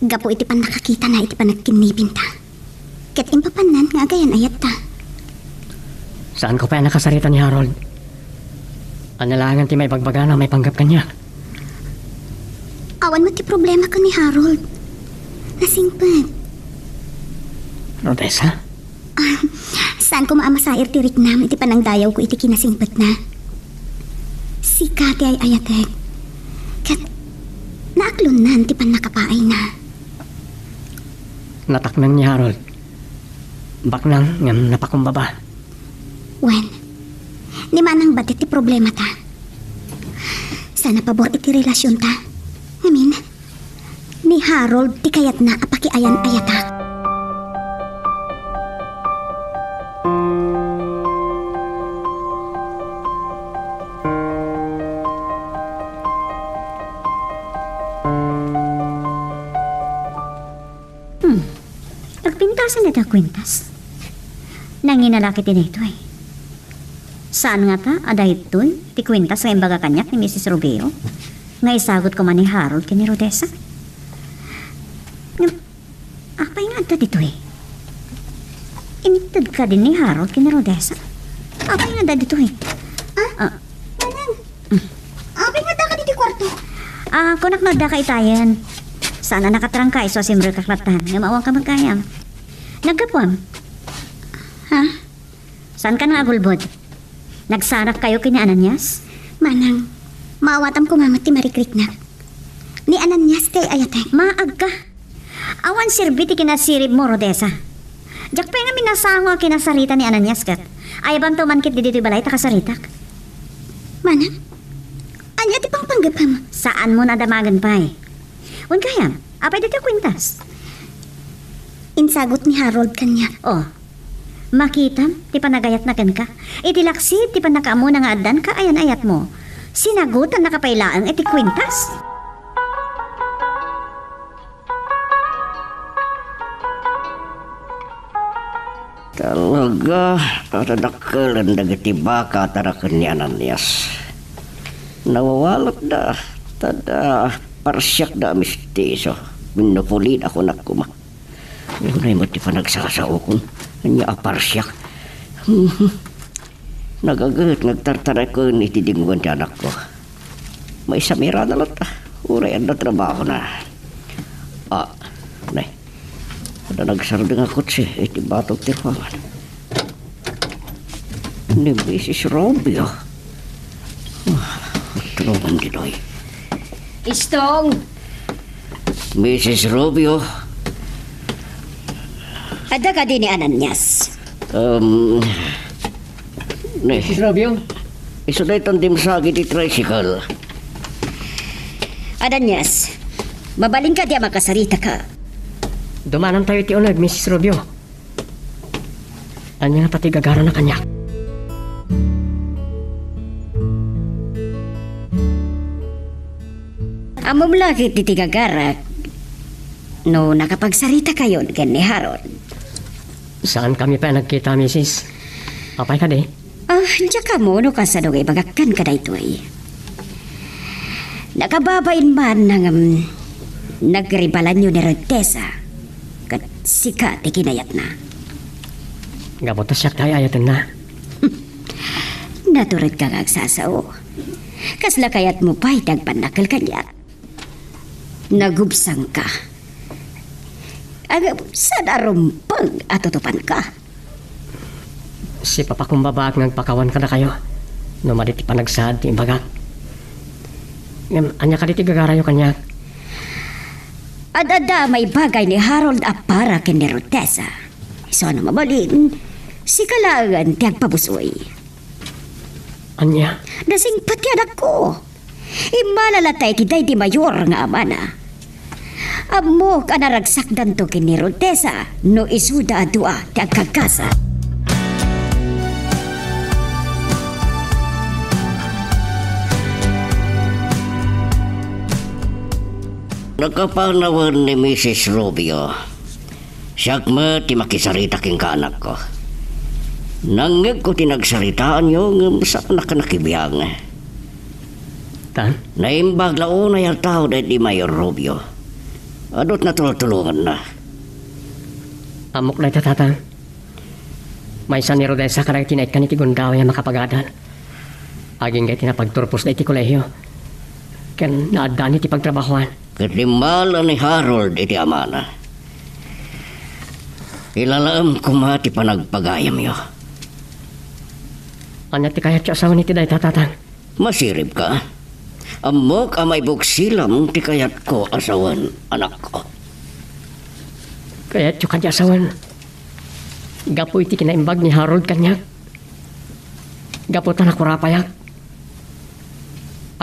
Gapu iti pannakakitana iti panagkinnipinta. Ket impapannan nga agayan-ayatta. Saanko pay a nakasarita ni Harold. Ania laengen ti maibagbagana maipanggep kaniak? Awan met ti problema ken ni Harold. Nasingpet. Rodessa? Ah, saan koma a masair ti riknam iti panangdayawko iti kinasingpetna. Sika ti ay-ayatek. Ket naaklonnan ti pannakapaayna. Nataknang ni Harold. Baknang ngem napakumbaba. Wen, ni Manang Badet ti problemata. Saan a pabor iti relasionta. Ngamin, ni Harold ti kayatna a pakiayan-ayatak. Hmm. Nagpintasan dayta a kuentas. Nangina la ket ti daytoy. Saan ngata a daytoy ti kuentas nga imbaga kaniak ni Misis Rubio nga isagut koma ni Harold ken ni Rodessa? Ngem, apay nga adda ditoy? Inted kadin ni Harold ken ni Rodessa? Apay nga adda ditoy? Ah? Ah. Manang, apay nga addaka ditoy kuarto? Ah, kunak no addaka itayen. Saan a nakatrangka isu a simrekak lattan, ngem awan ka met gayam. Naggapuam? Ha? Saan ka nga agulbod? Nagsarak kayo ken ni Ananias? Manang, maawatam koma met ti marikriknak. Ni Ananias ti ay-ayatek. Maagka. Awan serbi ti kinasirib mo, Rodessa. Diak pay ngamin nasango a kinasarita ni Ananias ket. Ayabamto man ketdi ditoy balay ta kasaritak. Manang, ania ti pangpanggepem? Saanmo a damagen pay. Wen gayam, apay daytoy a kuentas? Insagut ni Harold kaniak. Oh, makitam ti panagayatna kenka. Iti laksid ti pannakaammona nga addanka ayan-ayatmo, sinagutannaka pay laeng iti kuentas. Talaga, adadakkelen dagiti baka a taraken ni Ananias. Nawawalatda, ta adda parsiakda a mestiso. Wenno pulida, kunak koma. Unay met ti panagsasaokon. Ania a parsiak? Nagaget nga agtartaraken iti dingoan ti anakko. Maisamiranna latta, uray adda trabahona. Ah, nay. Adda nagsardeng a kotse iti batog ti ruangan. Ni Misis Rubio. Ah, tulongan ditoy. Istong! Misis Rubio. Adda kadi ni Ananias? Um, ni. Misis Rubio? Isu daytan dimsagi ti tricycle. Ananias, mabalin kadi a makasaritaka? Dumanantayo iti uneg, Misis Rubio. Ania ngata ti gagarana kaniak? Ammom la ket ti gagarak no nakapagsaritakayon ken ni Harold. Saankami pay a nagkita, misis. Apay kadi? Ah, diak ammo no kasano nga ibagak kenka daytoy. Nakababain man nga, um, nagribalanyo ni Rodessa, ket sika ti kinayatna. Gapu ta siak ti ay-ayatenna. Naturedka nga agsasao. Kasla kayatmo pay ti agpannakkel kaniak? Nagubsangka. Ag-, saan a rumbeng a tutupanka? Sipapakumbabaak nga agpakawan kadakayo no madi ti panagsaad ti imbagak. Ngem, ania kadi ti gagarayo kaniak? Ad-adda a maibagay ni Harold a para ken ni Rodessa. Isu a no mabalin, sika laengen ti agpabus-oy. Ania? Nasingpet ti anakko. Immala latta iti daydi mayor nga amana. Ammok a naragsakdanto ken ni Rodessa no isuda a dua ti agkagkasa. Nakapanawen ni Misis Rubio. Siak met ti makisarita kenka, anakko. Nangngegko ti nagsaritaanyo, ngem saanak a nakibiang. Tan? Naimbag la unay a tao daydi Mayor Rubio. Adu ti natultulonganna. Ammok dayta, Tatang. Maysa ni Rodessa kadagiti naikkan iti gundaway a makapagadal. Agingga iti napagturposda iti kolehio ken naaddan iti pagtrabahoan. Ket limmala ni Harold iti amana. Ilalaem koma ti panagpagayamyo. Ania ti kayatyo a sawen iti dayta, Tatang? Masiribka? Ammok a maibuksilam ti kayatko a sawen, anakko. Kayatyo kadi a sawen gapu iti kinaimbag ni Harold kaniak? Gapu ta nakurapayak,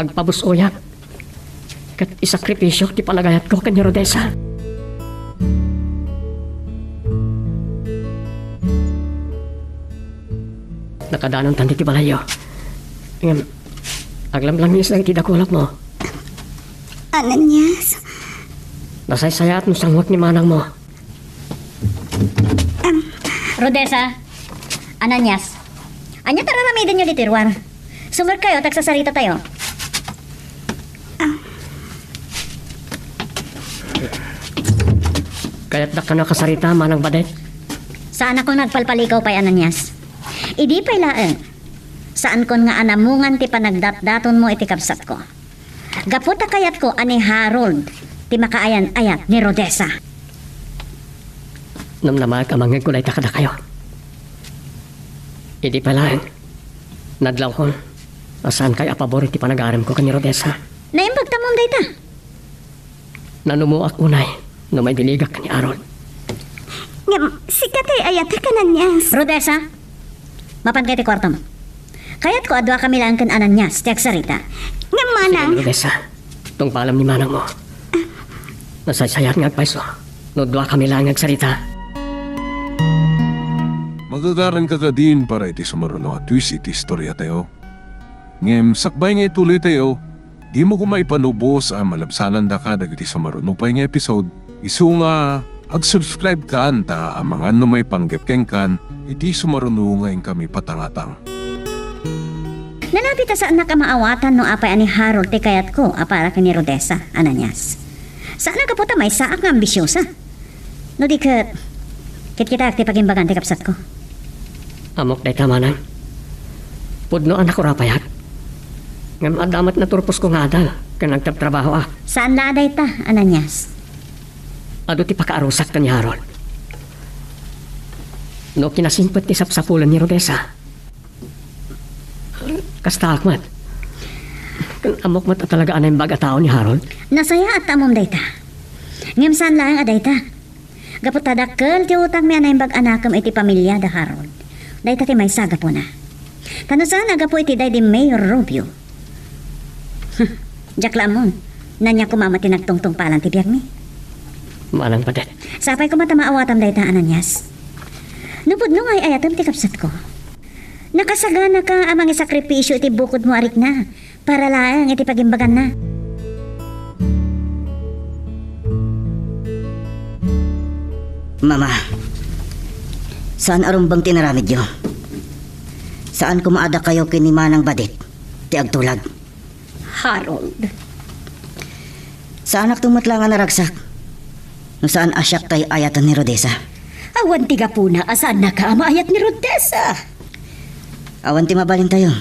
agpabus-oyak, ket isakripisio ti panagayatko ken ni Rodessa. Nakadanontan ditoy balayyo. Ngem, aglamlangis dagiti dakulopmo. Ananias. Nasaysayaat no sanguek ni manangmo. Am. Rodessa, Ananias, ania ti ar-aramidenyo ditoy ruar? Sumerkayo ta agsasaritatayo. Am. Kayatdak kano a kasarita, Manang Badet? Saanakon nga agpalpalikaw pay, Ananias. Idi pay laeng, saankon nga anamungan ti panagdatdatonmo iti kabsatko. Gapu ta kayatko a ni Harold ti makaayan-ayat ni Rodessa. Namnamaek a mangngegko dayta kadakayo. Idi pay laeng, nadlawkon a saankayo a pabor iti panagaremko ken ni Rodessa. Naimbag tamom dayta. Nanumoak unay no maibiligak ken ni Harold. Ngem, sika ti ayatek, Ananias. Rodessa, mapanka iti kuartom. Kayatko a duakami laeng ken Ananias ti agsarita. Ngem, manang. Sige, Rodessa. Tungpalam ni manangmo. Nasaysayaat nga agpayso no duakami laeng nga agsarita. Magagaranka kadin para iti sumaruno a twist iti istoriatayo. Ngem sakbay nga ituloytayo, dimo koma ipanubos a malabsanandaka dagiti sumaruno pay nga episode, isu nga ag-subscribekan ta amangan no maipanggep kenkan iti sumaruno nga inkami patangatang. Nalabit a saannak a maawatan no apay a ni Harold ti kayatko a para ken ni Rodessa, Ananias. Saan a gapu ta maysaak nga ambisiosa. No di ket, kitkitaak ti pagimbagan ti kabsatko. Ammok dayta, manang. Pudno a nakurapayak. Ngem adda met naturposko nga adal ken nagtrabtrabahoak. Saan la a dayta, Ananias. Adu ti pakaarusak ken ni Harold. No kinasingpet ti sapsapulen ni Rodessa, kastaak met. Ken ammok met a talaga a naimbag a tao ni Harold. Nasayaat ta ammom dayta. Ngem saan laeng a dayta. Gapu ta dakkel ti utangmi a naimbag a nakem iti pamiliada, Harold. Dayta ti maysa a gapuna. Ta no saan a gapu iti daydi Mayor Rubio. Diak la ammon. Ania koma met ti nagtungtungpalan ti biagmi. Manang padet. Sapay koma ta maawatam dayta, Ananias. No pudno nga ay-ayatem ti kabsatko. Nakasaganaka a mangisakripisio iti bukodmo a rikna para laeng iti pagimbaganna. Mama, saan a rumbeng ti inaramidyo. Saan koma a dakayo ken ni Manang Badit ti agtulag. Harold. Saanakto met laeng a naragsak no saan a siak tay ayaten ni Rodessa. Awan ti gapuna a saannaka a maayat ni Rodessa. Awan ti mabalintayo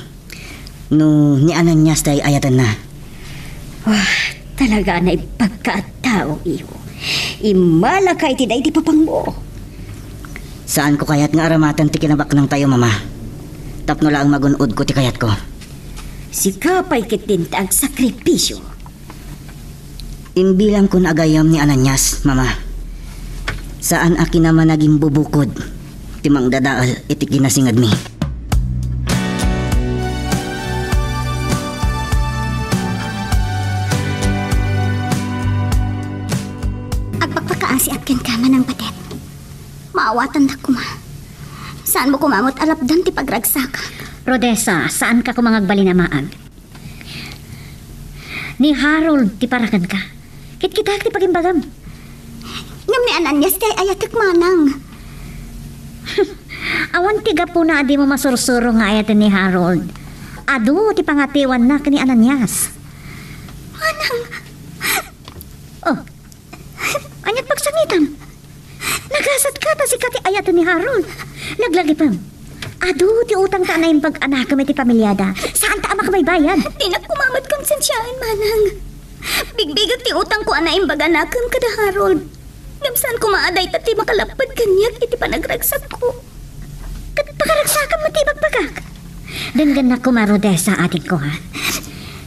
no ni Ananias tay ayatenna. Wah, talaga a naimbagka a tao, iho. Immalaka iti daydi papangmo. Saanko kayat nga aramaten ti kinabaknangtayo, Mama. Tapno laeng magun-odko ti kayatko. Sika pay ketdin ti agsakripisio. Imbilangkon a gayyem ni Ananias, Mama. Saan a kinamanagim bubukod ti mangdadael iti kinasingedmi. Agpakpakaasiak kenka, Manang Batet. Maawatandak koma. Saanmo koma met a lapdan ti pagragsakak. Rodessa, saanka koma nga agbalin a maag. Ni Harold ti para kenka. Kitkitaek ti pagimbagam. Ngem ni Ananias ti ay-ayatek, Manang. Awan ti gapuna a dimo masursuro nga ayaten ni Harold. Adu ti pangatiwanna ken ni Ananias. Manang! Oh, aniat pagsangitam? Nagasatka ta sika ti ayaten ni Harold. Laglagipem. Adu ti utangta a naimbag a nakem iti pamiliada. Saanta a makabaybayad. Dinak koma met konsensiaen, Manang. Bigbigek ti utangko a naimbag a nakem kada Harold. Ngem saan koma a dayta ti makalapped kaniak iti panagragsakko. Ket pakaragsakam met ti ibagbagak. Denggennak koma, Rodessa, adingko, ha?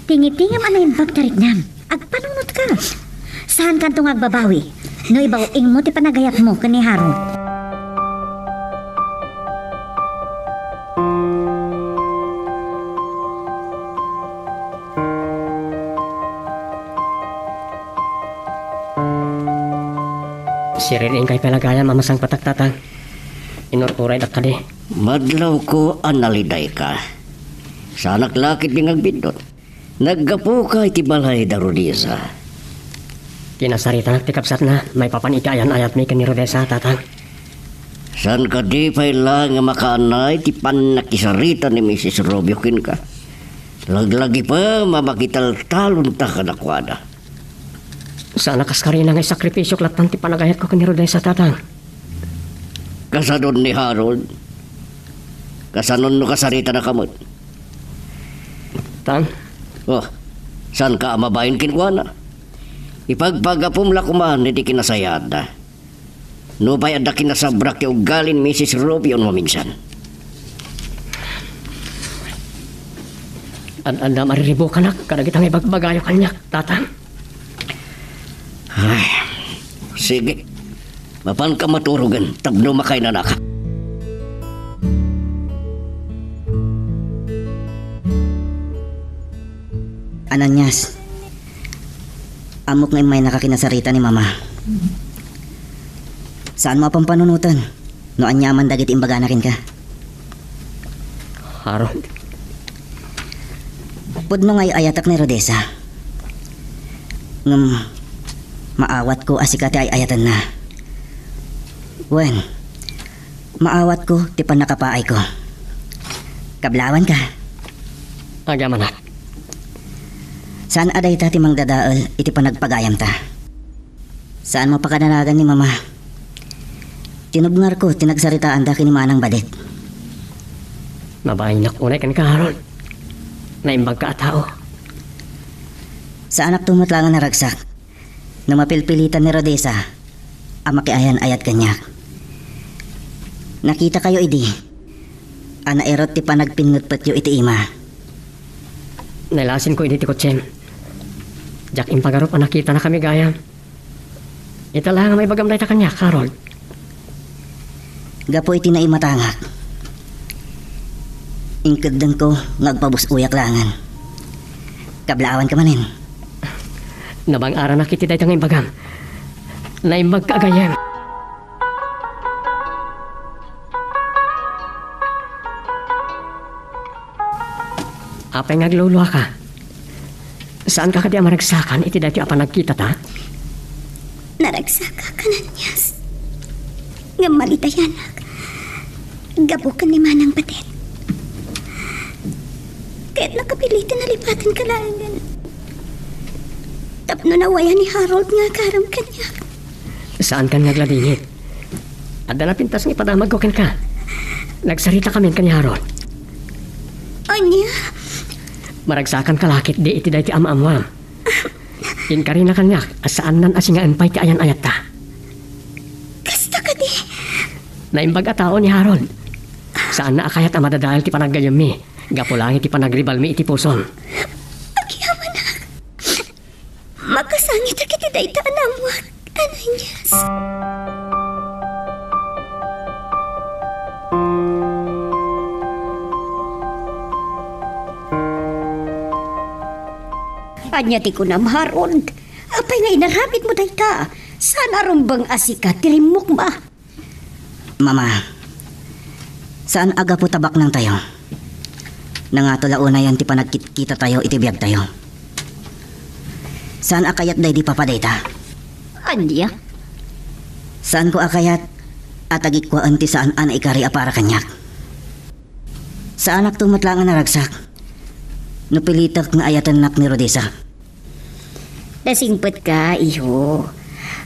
Tingitingam a naimbag ta riknam. Agpanunotka. Saankanto nga agbabawi no ibaw-ingmo ti panagayatmo ken ni Harold. Siririingkay pay la gayam a masangpetak, Tatang. Inururaydak kadi. Madlawko a nalidayka. Saanak la ketdi nga agbiddut. Naggapuka iti balay da Rodessa. Kinasaritanak ti kabsatna maipapan iti ayan-ayatmi ken ni Rodessa, Tatang. Saan kadi pay la nga makaanay ti pannakisarita ni Misis Rubio kenka? Laglagipem a makitaltalonta kadakuada. Saan a kaskarina nga isakripisiok lattan ti panagayatko ken ni Rodessa, Tatang. Kasanon ni Harold? Kasanon no kasaritanaka met? Tang? Oh, saanka a mabain kenkuana? Ipagpagapom la koman iti kinasayaatda. Nupay adda kinasabrak ti ugalin Misis Rubio no maminsan. Ad-adda mariribukanak kadagita nga ibagbagayo kaniak, Tatang. Ay, sige. Mapanka maturogen tapno makainanaka. Ananias, ammok nga immaynaka kinasarita ni Mama. Saanmo a pampanunoten no aniaman dagiti imbagana kenka. Harold. Pudno nga ay-ayatek ni Rodessa. Ngem maawatko a sika ti ay-ayatenna. Wen, maawatko ti pannakapaayko. Kablawanka. Agyamanak. Saan a dayta ti mangdadael iti panagpagayamta. Saanmo a pakadanagan ni Mama. Tinubngarko ti nagsaritaanda ken ni Manang Badet. Mabainak unay kenka, Harold. Naimbagka a tao. Saanakto met laeng a naragsak no mapilpilitan ni Rodessa a makiayan-ayat kaniak. Nakitakayo idi a nairut ti panagpinnutpetyo iti ima. Nailasinko idi ti kotsem. Diak impagarup a nakitanakami gayam. Ita laeng a maibagam dayta kaniak, Harold. Gapu iti naimatangak, inkeddengko nga agpabus-oyak laengen. Kablawanka manen. Nabang-aranak iti dayta nga imbagam. Naimbagka a gayyem. Apay nga agluluaka? Saanka kadi a maragsakan iti daytoy a panagkitata? Naragsakak, Ananias. Ngem malitayanak gapu ken ni Manang Badet. Ket nakapiliten a lipatenka laengen tapno nawayan ni Harold nga agaram kaniak. Saankan nga agladingit. Adda napintas nga ipadamagko kenka. Nagsaritakamin ken ni Harold. Ania? Maragsakanka la ketdi iti daytoy a maammoam. Inkarina kaniak a saannan a singaen pay ti ayan-ayatta. Kasta kadi? Naimbag a tao ni Harold. Saanna a kayat a madadael ti panaggayyemmi gapu laeng iti panagribalmi iti pusom. Agyamanak. Makasangitak iti dayta a naammoak, Ananias. Ania ti kunam, Harold? Apay nga inaramidmo dayta? Saan a rumbeng a sika ti rimmukma? Mama, saan a gapu ta baknangtayo. Nangato la unayen ti panagkitkitatayo iti biagtayo. Saan a kayat daydi papa dayta. Ania? Saanko a kayat a tagikkuaen ti saan a naikari a para kaniak. Saanakto met laeng a naragsak no pilitek nga ayatennak ni Rodessa. Nasingpetka, iho.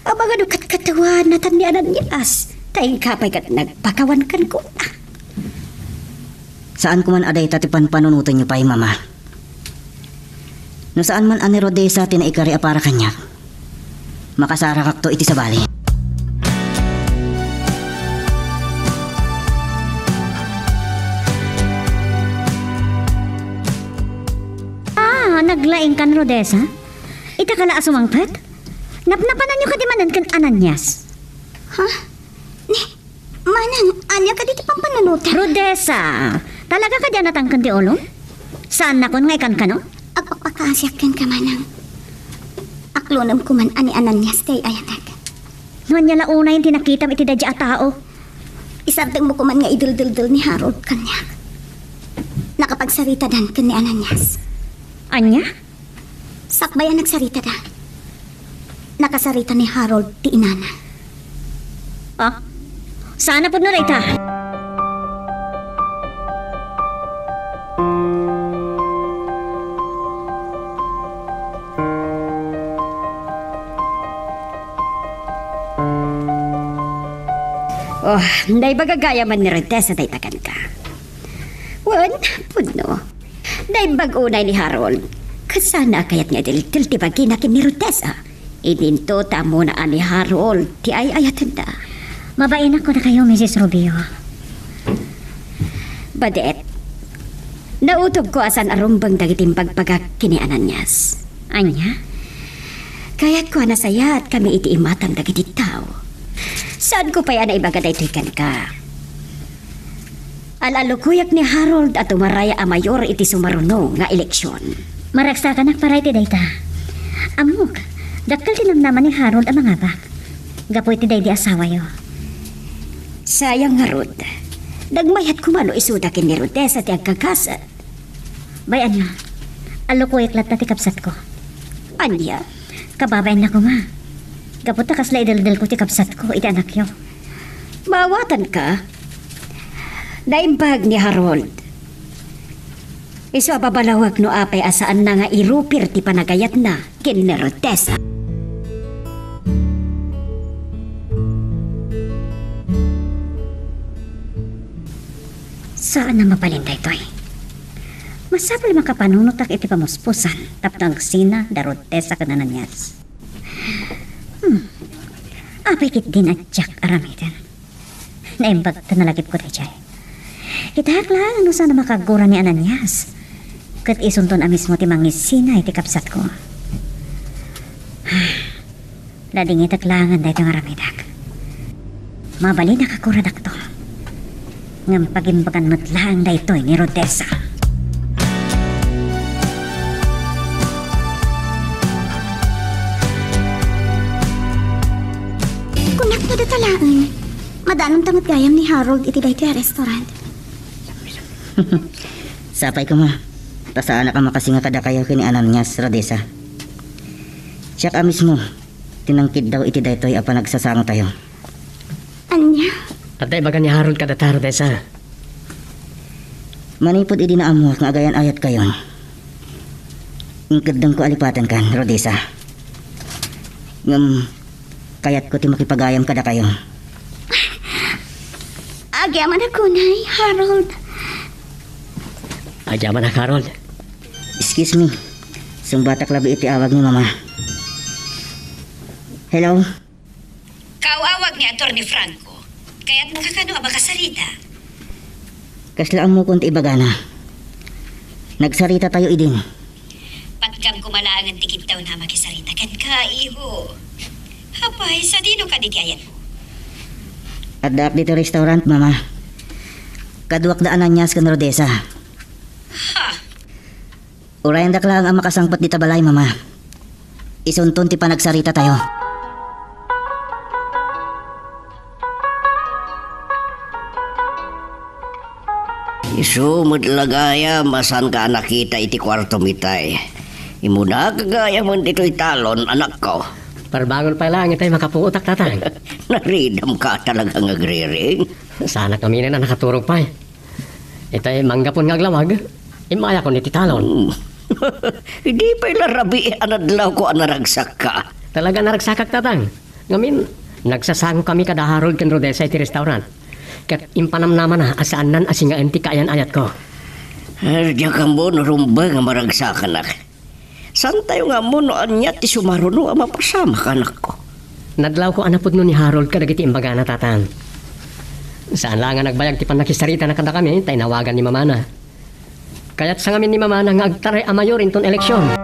Amangan no katkatawan natan ni Ananias, ta inka pay ket nagpakawan kenkuana. Saanko man a dayta ti panpanunotenyo pay, Mama. No saan man a ni Rodessa ti naikari a para kaniak, makasarakakto iti sabali. Ah, naglaingkan, Rodessa? Ita ka la a sumangpet? Napnapananyo kadi manen ken Ananias? Ha? Ni, Manang, ania kadi ti pampanunotan? Rodessa, talaga kadi a natangken ti ulom? Saannakon nga ikankano? Agpakpakaasiak kenka, Manang. Aklonem koman a ni Ananias ti ay-ayatek. No ania la unayen ti nakitam iti daydi a tao? Isardengmo koman nga ideldeldel ni Harold kaniak. Nakapagsaritadan ken ni Ananias. Ania? Sakbay a nagsaritada, nakasarita ni Harold ti inana. Ah? Saan a pudno dayta? Oh, naimbag a gayamen ni Rodessa dayta kenka. Wen, pudno. Naimbag unay ni Harold. Ket saan a kayat nga idiltel ti bagina ken ni Rodessa. Idinto ta ammona a ni Harold ti ay-ayatenna. Mabainak kadakayo, Misis Rubio. Badet, nautogko a saan a rumbeng dagiti imbagbagak ken ni Ananias. Ania? Kayatko a nasayaat kami iti imatang dagiti tao. Saanko pay a naibaga daytoy kenka. Al-alukoyak ni Harold a tumaray a mayor iti sumaruno nga eleksyon. Maragsakanak para iti dayta. Ammok, dakkel ti namnama ni Harold a mangabak gapu iti daydi asawayo. Sayang ngarud, nagmayat koma no isuda ken ni Rodessa ti agkakasat. Bay, ania, alukoyak latta ti kabsatko. Ania? Kababainna koma. Gapu ta kasla ideldelko ti kabsatko iti anakyo. Maawatanka? Naimbag ni Harold. Isu a babalawek no apay a saanna nga irupir ti panagayatna ken ni Rodessa. Saan a mabalin daytoy. Masapul a makapanunotak iti pamuspusan tapno agsina da Rodessa ken Ananias. Hmm. Apay ketdin a diak aramiden. Naimbag ta nalagipko daydiay. Kitak laeng no saan a makagura ni Ananias. Ket isunton a mismo ti mangisina iti kabsatko. Nadingitek laengen daytoy nga aramidek. Mabalin a kakuradakto. Ngem pagimbagan met laeng daytoy ni Rodessa. Kunak no dita laeng. Madanonta met gayam ni Harold iti daytoy a restaurant. Sapay koma, ta saanak a makasinga kadakayo ken ni Ananias, Rodessa. Siak a mismo ti nangkiddaw iti daytoy a panagsasangotayo. Ania? Adda ibaga ni Harold kadata, Rodessa. Manipud idi naammoak nga agayan-ayatkayon, inkeddengko a lipatenkan, Rodessa. Ngem kayatko ti makipagayam kadakayo. Agyamanak unay, Harold. Agyamanak, Harold. Excuse me. Sungbatak labi iti awag ni Mama. Hello? Kaawawag ni Attorney Franco. Kayatnaka kano a makasarita? Kasla ammokon ti ibagana. Nagsaritatayo idin. Patgam koma laengen ti kiddawna a makisarita kenka, iho. Apay, sadino kadi ti ayanmo? Addaak ditoy restaurant, Mama. Kaduak da Ananias ken Rodessa. Ha? Urayendak laeng a makasangpet dita balay, Mama. Isunton ti panagsaritatayo. Isu met la gayam a saanka a nakita iti kuartom itay. Immunak gayam ditoy talon, anakko. Parbangon pay laeng itay makapuotak, Tatang. Naridamka talaga nga agriring. Saanak ngaminen a nakaturog pay. Itay manggapon nga aglawag, immayakon iti talon. Hmm. Idi pay la rabii a nadlawko a naragsakka. Talaga naragsakak, Tatang. Ngamin, nagsasangokami kada Harold ken Rodessa iti restaurant. Ket impanamnamana a saannan a singaen ti kaayan-ayatko. Diak ammo no rumbeng a maragsakanak. Saantayo nga ammo no ania ti sumaruno a mapasamak, anakko. Nadlawko a napudno ni Harold kadagiti imbagana, Tatang. Saan la nga nagbayag ti pannakisaritana kadakami, ta inawagan ni Mamana. Kayatsa ngamin ni Mamana nga agtaray a mayor inton eleksyon.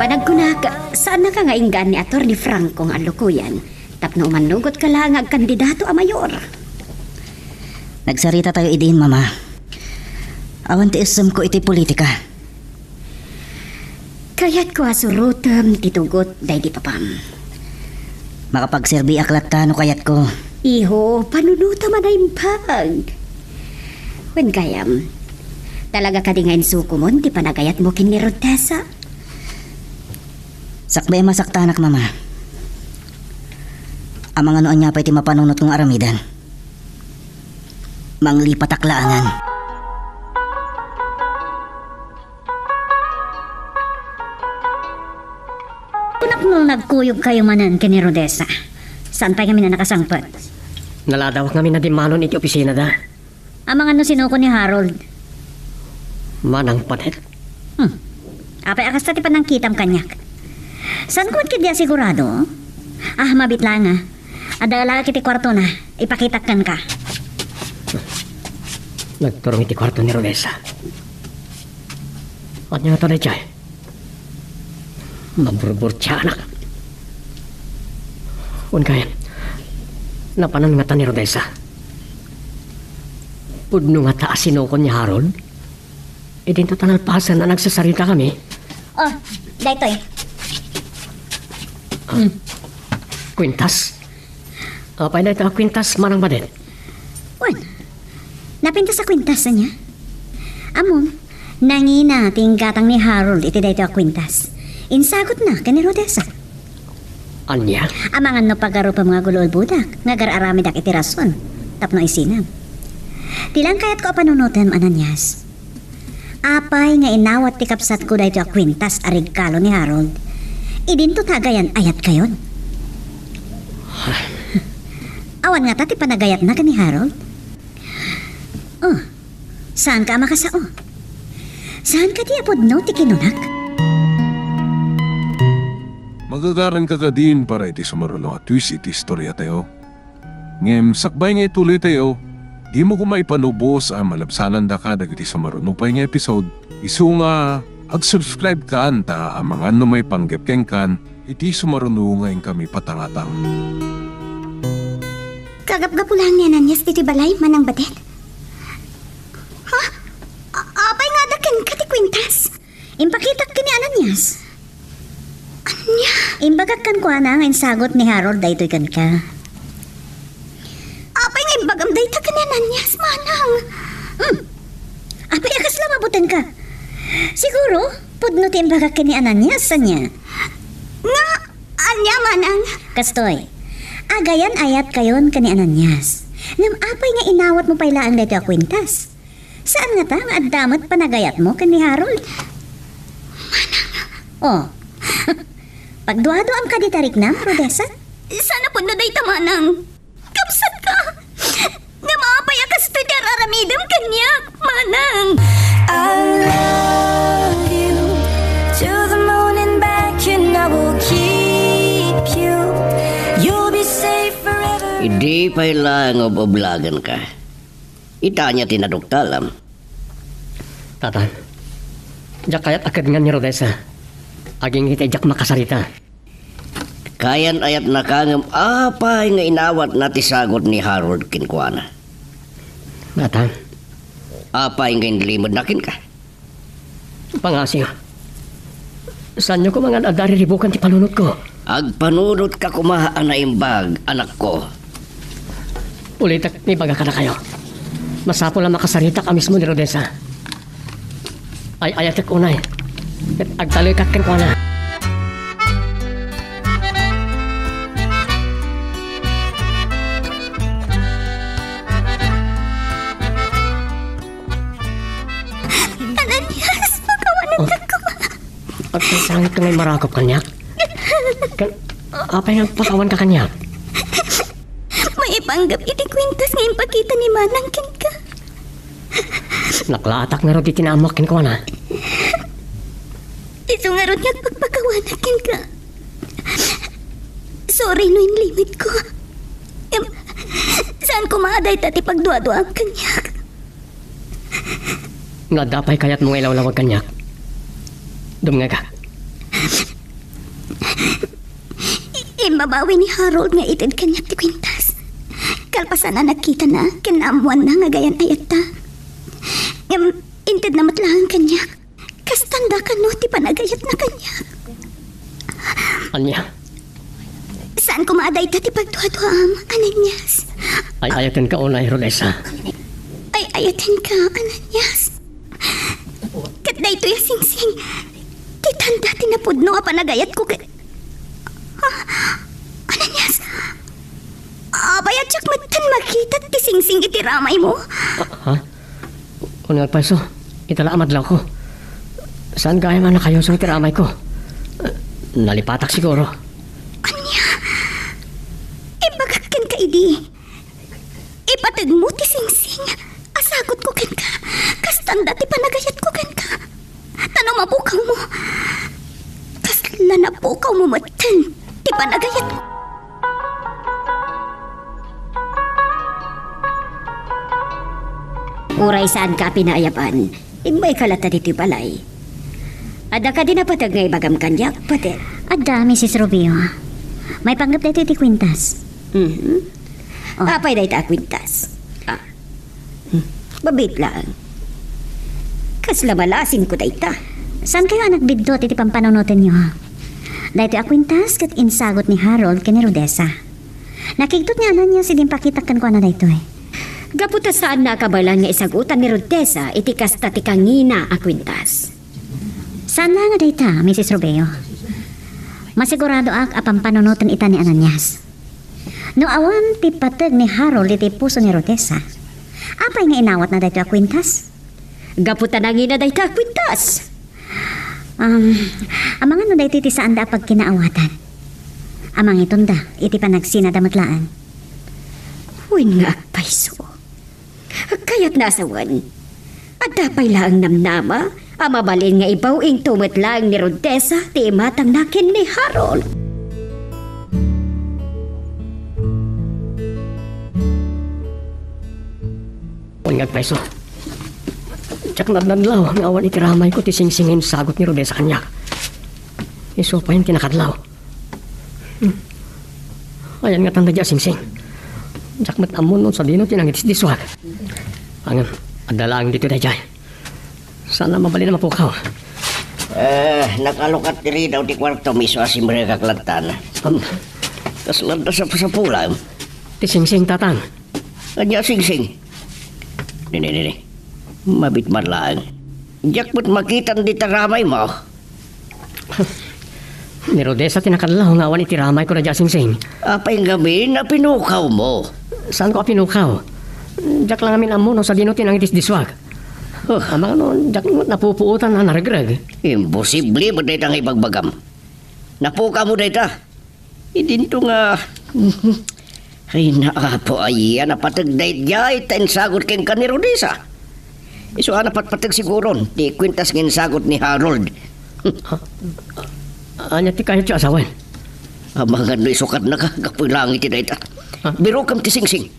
Panagkunak, saannaka nga inggaan ni Attorney Franco nga allukoyan tapno umannugotka la nga agkandidato a mayor? Nagsaritatayo idin, Mama. Awan ti issemko iti politika. Kayatko a surotem ti tugot daydi papam. Makapagserbiak latta no kayatko. Iho, panunotem a naimbag. Wen gayam, talaga kadi nga insukomon ti panagayatmo ken ni Rodessa? Sakbay a masaktanak, Mama. Amangan no ania pay ti mapanunotko nga aramiden. Manglipatak laengen. Kunak no nagkuyogkayo manen ken ni Rodessa. Saan pay ngamin a nakasangpet? Naladawak ngamin a dimmanon iti opisinada. Amangan no sinuko ni Harold. Manang panet. Hmm. Apay a kasta ti panangkitam kaniak? Saanko met ketdi a sigurado? Ah, mabit laeng a. Adda laeng iti kuartona. Ipakitak kenka. Nagturong iti kuarto ni Rodessa. Ania ngata daytoy? Maburburtianak. Wen kay, napanan ngata ni Rodessa? Pudno ngata a sinukon ni Harold? Idinto ta nalpasen a nagsasarita kami. Oh, daytoy. Kwintas? Apay dayta a kwintas, Manang Badet? Wen, napintas a kwintas ania? Ammom, nangina ti inggatang ni Harold iti daytoy a kwintas. Insagutna ken ni Rodessa. Ania? Amangan no pagarupem nga agul-ulbodak nga agar-aramidak iti rason tapno isinam. Ti lang kayatko a panunotem, Ananias. Apay nga inawat ti kabsatko daytoy a kwintas a regalo ni Harold? Idinto ta agayan-ayatkayon. Awan ngata ti panagayatna ken ni Harold? Oh, saanka a makasao? Saan kadi a pudno ti kinunak? Magagaranka kadin para iti sumaruno a twist iti istoriatayo. Ngem sakbay nga ituloytayo, dimo koma ipanubos a malabsanandaka dagiti sumaruno pay nga episode, isu nga ag-subscribe-kan ta amangan no maipanggep kenkan iti sumaruno nga inkami patangatang. Kagapgapu laeng ni Ananias ditoy balay, Manang Badet. Ha? A-, apay nga adda kenka ti kwintas? Impakitak ken ni Ananias. Ania? Imbagak kenkuana nga insagut ni Harold daytoy kenka. Apay nga imbagam dayta ken ni Ananias, Manang? Hmm. Apay a kasla mabutenka? Siguro, pudno ti imbagak ken ni Ananias, ania? Nga, ania, Manang? Kastoy, agayan-ayatkayon ken ni Ananias. Ngem apay nga inawatmo pay laeng daytoy a kwintas? Saan ngata nga adda met panagayatmo ken ni Harold? Manang. Oh. Pagduaduaam kadi tariknam, Rodessa? Saan a pudno dayta, Manang. Kabsatka. Ngem apay a kastoy ti ar-aramidem kaniak, Manang? I love you to the moon and back, and I will keep you. You'll be safe forever. Idi pay laeng ub-ublagenka. Ita ania ti naduktalam? Tata, diak kayat a kedngan ni Rodessa. Agingga iti diak makasarita. Kayan-ayatnaka ngem apay nga inawatna ti sagut ni Harold kenkuana? Tata. Apay nga inlimedna kenka? Pangasiw. Saanyo koma nga adda riribukan ti panunotko? Agpanunotka koma a naimbag, anakko. Ulitek nga ibaga kadakayo. Masapul a makasaritak a mismo ni Rodessa. Ay-ayatek unay. Ket agtalekak kenkuana. Ananias, pakawanenka koma. Agsangsangit ka nga imarakop kaniak? Ken, apay nga agpakawanka kaniak? Maipanggep iti kwintas nga impakita ni Manang kenka. Naklaatak ngarud iti naammoak kenkuana. Isu ngarud nga agpakpakawanak kenka. Sorry no inlimedko. Em, saan koma a dayta ti pagduaduaam kaniak? No adda pay kayatmo nga ilawlawag kaniak, dumngegak. Imbabawi ni Harold nga ited kaniak ti kwintas. Kalpasan a nakitana ken naammoanna nga agayan-ayatta. Ngem intedna met laeng kaniak. Kasta kano ti panagayatna kaniak. Ania? Saan koma a dayta ti pagduaduaam, Ananias. Ay-ayatenka unay, Rodessa. Ay-ayatenka, Ananias. Ket daytoy a singsing, ti tanda ti napudno a panagayatko ket, ah, Ananias, apay a diak metten makita ti singsing iti ramaymo? Ah, ha? Wen, Alfonso, ita la a madlawko. Saan gayam a nakayusor ti ramayko? Nalipatak siguro. Ania? Imbagak kenka idi. Ipategmo ti singsing a sagutko kenka. Kasta kano ti panagayatko kenka. Ta no mapukawmo, kasla napukawmo metten ti panagayatko. Uray saanka a pinaayaban, immayka latta ditoy balay. Adda kadi napateg nga ibagam kaniak, Badet? Adda, Misis Rubio. Maipanggep daytoy iti kwintas. Mhm. Oh. Apay dayta a kwintas? Ah. Hmm. Mabiit laeng. Kasla malasingko dayta. Saankayo a nagbiddut iti pampanunotenyo? Daytoy a kwintas ket insagut ni Harold ken ni Rodessa. Nakigtot ni Ananias idi impakitak kenkuana daytoy. Gapu ta saanna a kabaelan nga isagutan ni Rodessa iti kasta ti kangina a kwintas. Saan laeng a dayta, Misis Rubio. Masiguradoak a pampanunoten ita ni Ananias. No awan ti pateg ni Harold iti puso ni Rodessa, apay nga inawatna daytoy a kwintas? Gapu ta nangina dayta a kwintas. Um, amangan no daytoy ti saanda a pagkinaawatan. Amangitonda iti panagsinada met laeng. Wen nga agpayso. Kayatna a sawen, adda pay laeng namnama a mabalin nga ibaw-ingto met laeng ni Rodessa ti imatangna ken ni Harold. Wen nga agpayso. Diak nadnadlaw nga awan iti ramayko ti singsing nga insagut ni Rodessa kaniak. Isu pay ti nakadlaw. Hmm. Ayan nga tanda di a singsing. Diak met ammo no sadino ti nangitisdiswag. Ngem, adda laeng ditoy daydiay. Saan a mabalin a mapukaw. Eh, nakalukat diri daw ti kuartom isu a simrekak lattan. Am, kasla adda sapusapulam. Ti singsing, Tatang. Ania a singsing? Nini, nini. Mabit man laeng. Diak met makitan dita ramaymo. Ni Rodessa ti nakadlaw nga awan iti ramayko daydiay a singsing. Apay ngamin a pinukawmo? Saanko a pinukaw? Diak la ngamin ammo no sadino ti nangitisdiswag. Huh. Amangan no diak met napupuotan a naregreg. Imposible met dayta nga ibagbagam. Napukawmo dayta? Idinto nga, ay, naapo, aya, napateg daydiay ta insagut kenka ni Rodessa. Isu a napatpateg siguron ti kwintas nga insagut ni Harold. Ha? Ania ti kayatyo a sawen? Amangan no isukatnaka gapu langit ti dayta. Ha? Birokam ti singsing.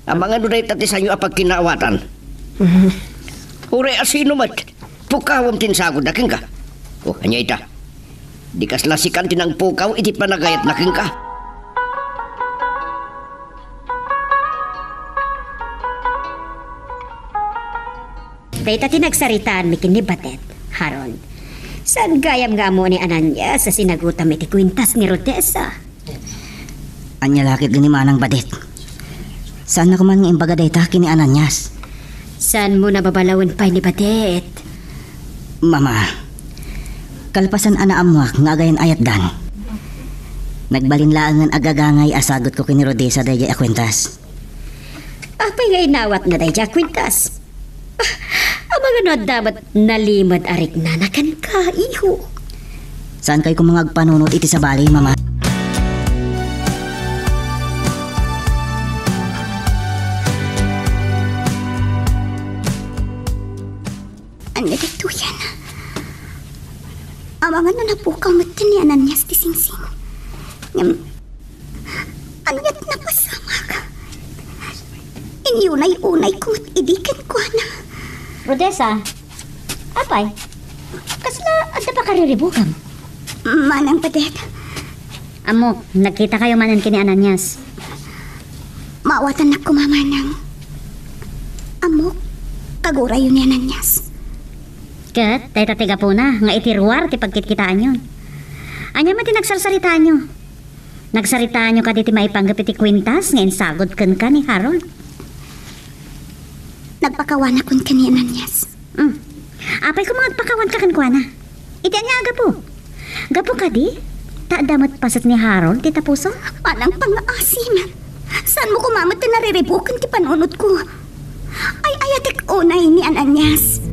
Amangan no dayta ti saanyo a pagkinaawatan. Mhm. Uray a sino met, pukawam ti insagutna kenka. O, ania ita? Di kasla sikan ti nangpukaw iti panagayatna kenka. Dayta ti nagsaritaanmi ken ni Badet, Harold. Saan gayam nga ammo ni Ananias a sinagutam iti kwintas ni Rodessa? Ania la ketdi ni Manang Badet? Saanna koman nga imbaga dayta ken ni Ananias. Saanmo nababalawen pay ni Badet? Mama, kalpasan a naammoak nga agayan-ayatdan, nagbalin laengen agagangay a sagutko ken ni Rodessa daydiay a kwintas. Apay nga inawatna daydiay a kwintas? Ah, amangan no adda met nalimed a riknana kenka, iho. Saankayo koma nga agpanunot iti sabali, Mama. Ania daytoyen? Amangan no napukaw met ken ni Ananias ti singsing. Ngem, ania ti napasamak? Inyunay-unayko met idi kenkuana. Rodessa, apay, kasla adda pakariribukam? Manang Badet. Ammok, nagkitakayo manen ken ni Ananias. Maawatannak koma, Manang. Ammok, kagurayyo ni Ananias. Ket dayta ti gapuna nga iti ruar ti pagkitkitaanyo. Ania met ti nagsarsaritaanyo? Nagsaritaanyo kadi ti maipanggep iti kwintas nga insagut kenka ni Harold? Nagpakawanakon ken ni Ananias. Hmm. Apay koma nga agpakawanka kenkuana? Iti ania a gapu? Gapu kadi ta adda met paset ni Harold ti tapuso? Manang pangngaasim. Saanmo koma met ti nariribuken ti panunotko? Ay-ayatek unay ni Ananias.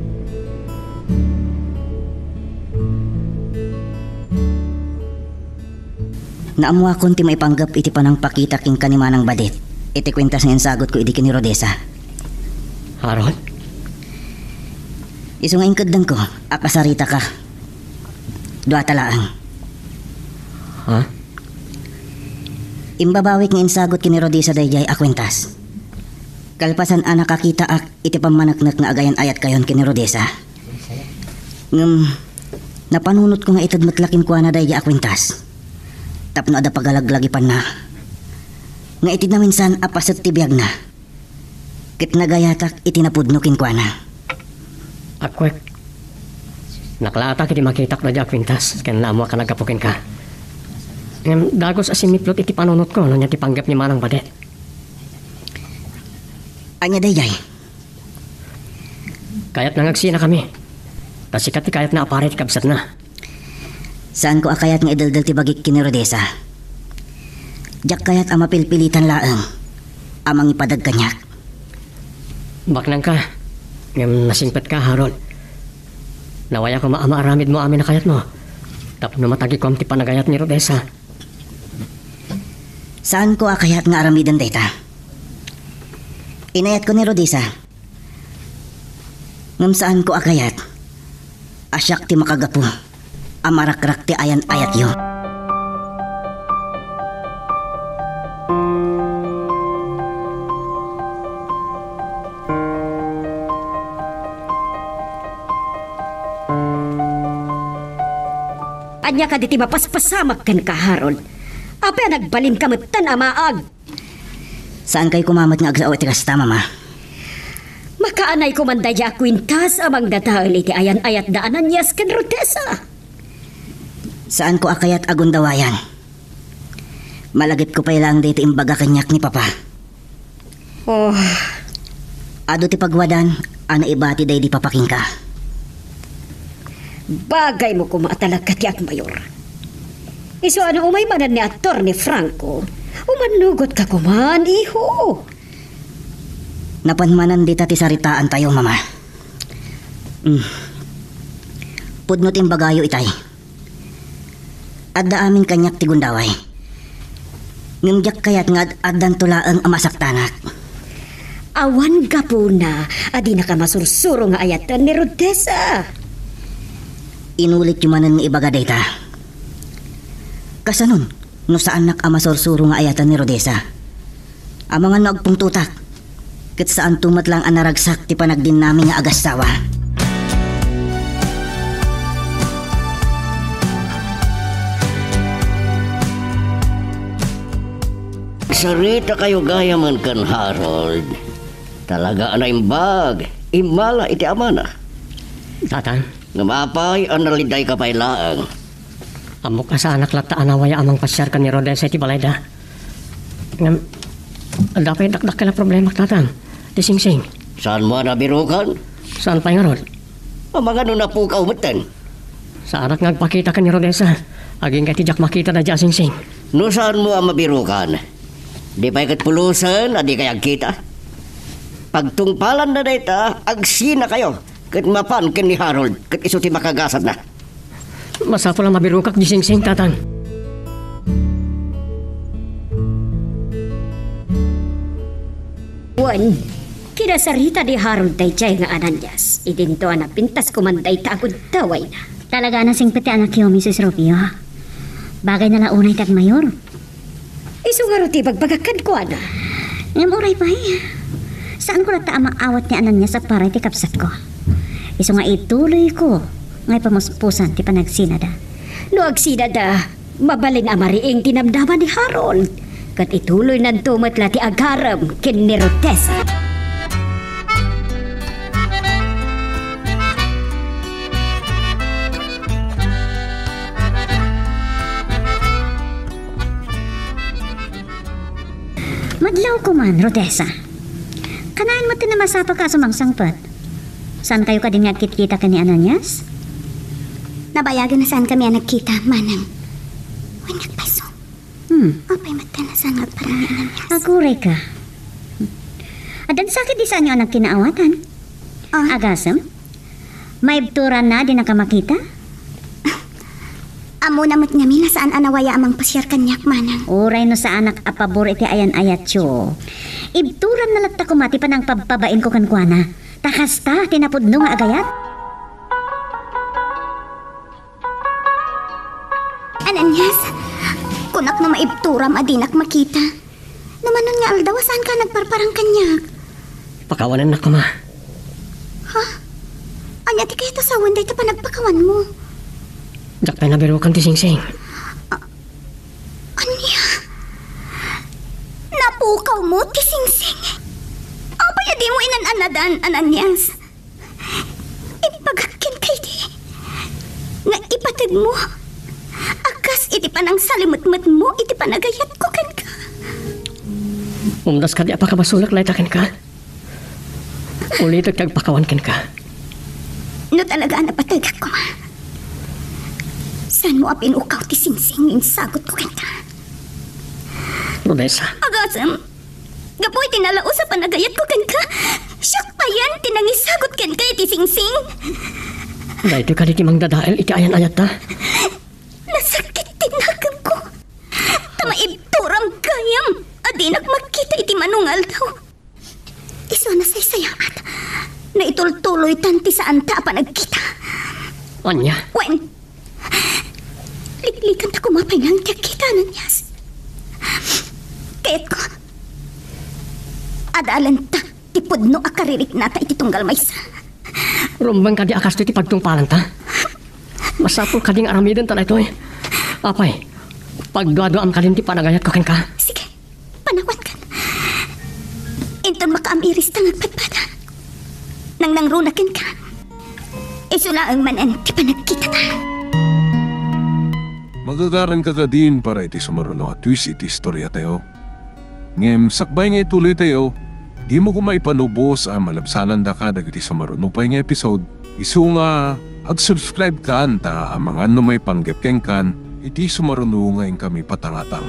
Naammoakon ti maipanggep iti panangpakita kenka ni Manang Badet iti kwintas nga insagutko idi ken ni Rodessa. Harold? Isu nga inkeddengko a kasaritaka. Duata laeng. Ha? Imbabawik nga insagut ken ni Rodessa daydiay a kwintas. Kalpasan a nakakitaak iti pammaneknek nga agayan-ayatkayon ken ni Rodessa, ngem napanunotko nga ited met la kenkuana daydi a kuentas tapno adda pagalaglagipanna nga iti naminsan a paset ti biagna ket nagayatak iti napudno kenkuana. Akwek, naklaatak iti makitak daydi a kuentas ken naammoak a naggapu kenka. Ngem dagus a simmiplot iti panunotko no ania ti panggep ni Manang Badet. Ania daydiay? Kayatna nga agsinakami. Ta sika ti kayatna a para iti kabsatna. Saanko a kayat nga ideldel ti bagik ken ni Rodessa. Diak kayat a mapilpilitan laeng a mangipadag kaniak. Baknangka, ngem nasingpetka, Harold. Nawaya koma a maaramidmo amin a kayatmo tapno matagikuam ti panagayat ni Rodessa. Saanko a kayat nga aramiden dayta. Inayatko ni Rodessa. Ngem saanko a kayat a siak ti makagapu a marakrak ti ayan-ayatyo. Ania kadi ti mapaspasamak kenka, Harold? Apay a nagbalinka metten a maag? Saankayo koma met nga agsao iti kasta, Mama. Makaanay koman daydi a kuentas a mangdadael iti ayan-ayat da Ananias ken Rodessa. Saanko a kayat a gundawayan. Malagipko pay laeng dayta imbaga kaniak ni Papa. Oh. Adu ti pagwadan a naibati daydi Papa kenka. Bagaymo koma a talaga ti agmayor. Isu a no umay manen ni Attorney Franco, umannugotka koman, iho. Napan manen dita ti saritaantayo, Mama. Mm. Pudno ti imbagayo itay. Adda amin kaniak ti gundaway. Ngem diak kayat nga ad-addanto laeng a masaktanak. Awan gapuna a dinaka masursuro nga ayaten ni Rodessa. Inulityo manen nga ibaga dayta. Kasanon no saannak a masursuro nga ayaten ni Rodessa? Amangan no agpungtotak, ket saanto met laeng a naragsak ti panagdinnami nga agassawa. Saritakayo gayamen ken Harold. Talaga a naimbag, immala iti amana. Tatang. Ngem apay a nalidayka pay laeng? Ammok a saanak latta a nawaya a mangpasiar ken ni Rodessa iti balayda. Ngem, adda pay dakdakkel a problemak, Tatang. Ti singsing. Saanmo a nabirukan? Saan pay ngarud? Amangan no napukaw metten. Saanak nga agpakita ken ni Rodessa. Agingga ti diak makita daydi a singsing. No saanmo a mabirukan, di pay ket pulosen a dikay agkita. Pagtungpalanna dayta, agsinakayo. Ket mapan ken ni Harold, ket isu ti makagasatna. Masapul a mabirukak di singsing, Tatang. Wen, kinasarita ni Harold daydiay nga Ananias, idinto a napintas koman dayta a gundawayna. Talaga a nasingpet ti anakyo, Misis Rubio. Bagayna la unay ti agmayor. Isu ngarud ti ibagbagak kenkuana. Ngem uray pay, saanko latta a maawat ni Ananias a para iti kabsatko. Isu nga ituloyko nga ipamuspusan ti panagsinada. No agsinada, mabalin a mariing ti namnama ni Harold. Ket ituloynanto met la ti agarem ken ni Rodessa. Madlaw koman, Rodessa. Kanayon met ti namasapaka a sumangsangpet. Saankayo kadin nga agkitkita ken ni Ananias? Nabayagen a saankami a nagkita, Manang. Wen, nagpaso. Hmm. Apay met ti nasangag para ni Ananias? Aguray ka. Addan sakit di saanyo a nagkinaawatan? Ah. Agasem? Maibturanna a dinaka makita? Ammona met ngamin a saan a nawaya a mangpasiar kaniak, Manang. Uray no saanak a pabor iti ayan-ayatyo. Ibturanna latta koma ti panangpabpabainko kenkuana. Ta kasta ti napudno nga agayat. Ananias, kunak no maibturam a dinak makita. No manon nga aldaw a saanka nagparparang kaniak. Pakawanennak koma. Ha? Ania ti kayat a sawen dayta panagpakawanmo? Diak pay nabirukan ti Singsing. Ania? Napukawmo ti Singsing? Apay a dimo inan-annadan, Ananias? Imbagak kenka idi nga ipategmo a kas iti panangsalimetmetmo iti panagayatko kenka. Umdas kadi a pakabasolak dayta kenka? Ulitek ti agpakawan kenka. No talaga a napategak koma, saanmo a pinukaw ti Singsing nga insagutko kenka? Rodessa. Agasem, gapu iti nalaus a panagayatko kenka, siak payen ti nangisagut kenka iti Singsing. Daytoy kadi ti mangdadael iti ayan-ayatta? Nasakit ti nakemko. Ta maibturam gayam a dinak makita iti mano nga aldaw. Isu a nasaysayaat no itultuloytan ti saanta a panagkita. Ania? Wen, liklikanta koma pay laeng ti agkita, Ananias. Kayatko, adalenta ti pudno a kaririknata iti tunggal maysa. Rumbeng kadi a kastoy ti pagtungpalanta? Masapul kadi nga aramidenta daytoy? Apay, pagduaduaam kadin ti panagayatko kenka? Sige, panawankan. Inton makaam-iris ta nga agpadpada, nangnangruna kenka. Isu laeng manen ti panagkitata. Magagaranka kadin para iti sumaruno a twist iti istoriatayo. Ngem sakbay nga ituloytayo, dimo koma ipanubos a malabsanandaka dagiti sumaruno pay nga episode, isu nga ag-subscribe kan ta amangan no maipanggep kenkan iti sumaruno nga inkami patangatang.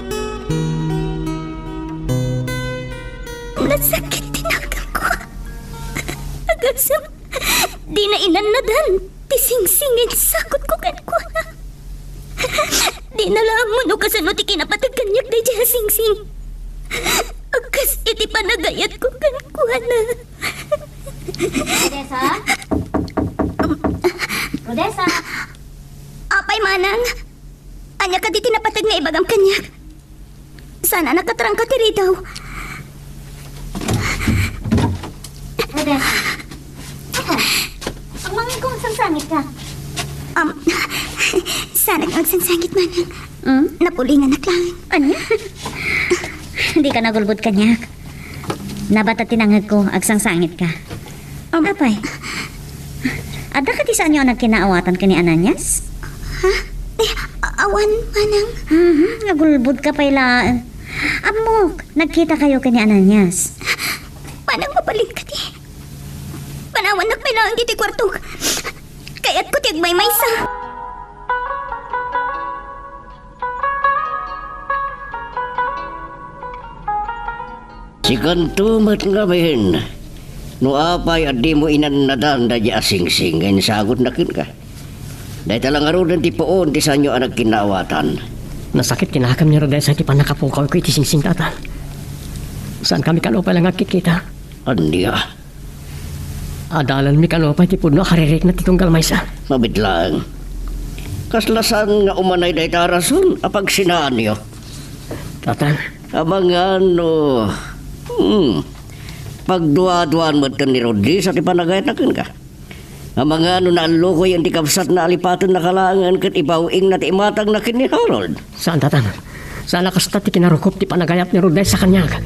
Nasakit ti nakemko. Agasem, dina inannadan ti Singsing nga insagutko kenkuana. Dina la ammo no kasano ti kinapateg kaniak daydiay a Singsing. Kas iti panagayatko kenkuana. Rodessa? Rodessa? Apay, Manang? Ania kadi ti napateg nga ibagam kaniak? Saan a nakatrangka ti ridaw? Rodessa. Aka, agmangan ko, agsangsangit ka. Um, saan nga agsangsangit, Manang? Hmm? Napulinganak lang. Ania? Dika nagulbod kaniak. Nabata ti nangegko, agsangsangit ka. Um, Apay, adda kadi saanyo a nagkinaawatan ken ni Ananias? Ha? Eh, a-, awan, Manang. Mhm, nagulbod ka pay laeng. Ammok, nagkita kayo ken ni Ananias. Manang, mabalin kadi? Panawannak pay laeng ditoy kuartok. Kayatko ti agmaymaysa. Sikanto met ngamin, no apay a dimo inannadan daydiay a Singsing nga insagutna kenka. Dayta la ngaruden ti puon ti saanyo a nagkinaawatan. Nasakit ti nakem ni Rodessa iti pannakapukawko iti Singsing, Tata. Saankami kano pay la nga agkikita. Ania? Adalanmi kano pay ti pudno a karirikna ti tunggal maysa. Mabiit laeng. Kasla saan nga umanay dayta a rason a pagsinaanyo? Tata. Amangan no, hmm, pagduaduan metten ni Rodessa ti panagayatna kenka. Amangan no naallukoyen ti kabsatna a lipatennaka laengen ket ibaw-ingna ti imatangna ken ni Harold. Saan, Tata. Saan a kasta ti kinarukop ti panagayat ni Rodessa kaniak.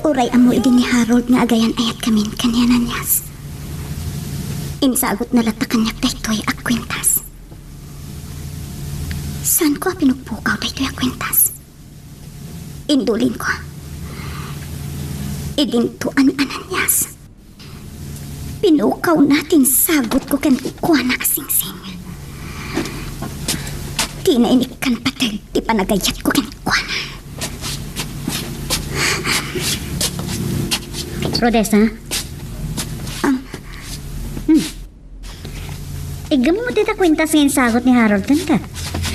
Uray ammo idi ni Harold nga agayan-ayatkamin ken ni Ananias, insagutna latta kaniak daytoy a kuentas. Saanko a pinukpukaw daytoy a kuentas. Indulinko, idinto a ni Ananias. Pinukawna ti insagutko kenkuana a Singsing. Dina inikkan pateg ti panagayatko kenkuana. Rodessa? Um, Hmm. Iggammom dayta kuentas nga insagut ni Harold kenka.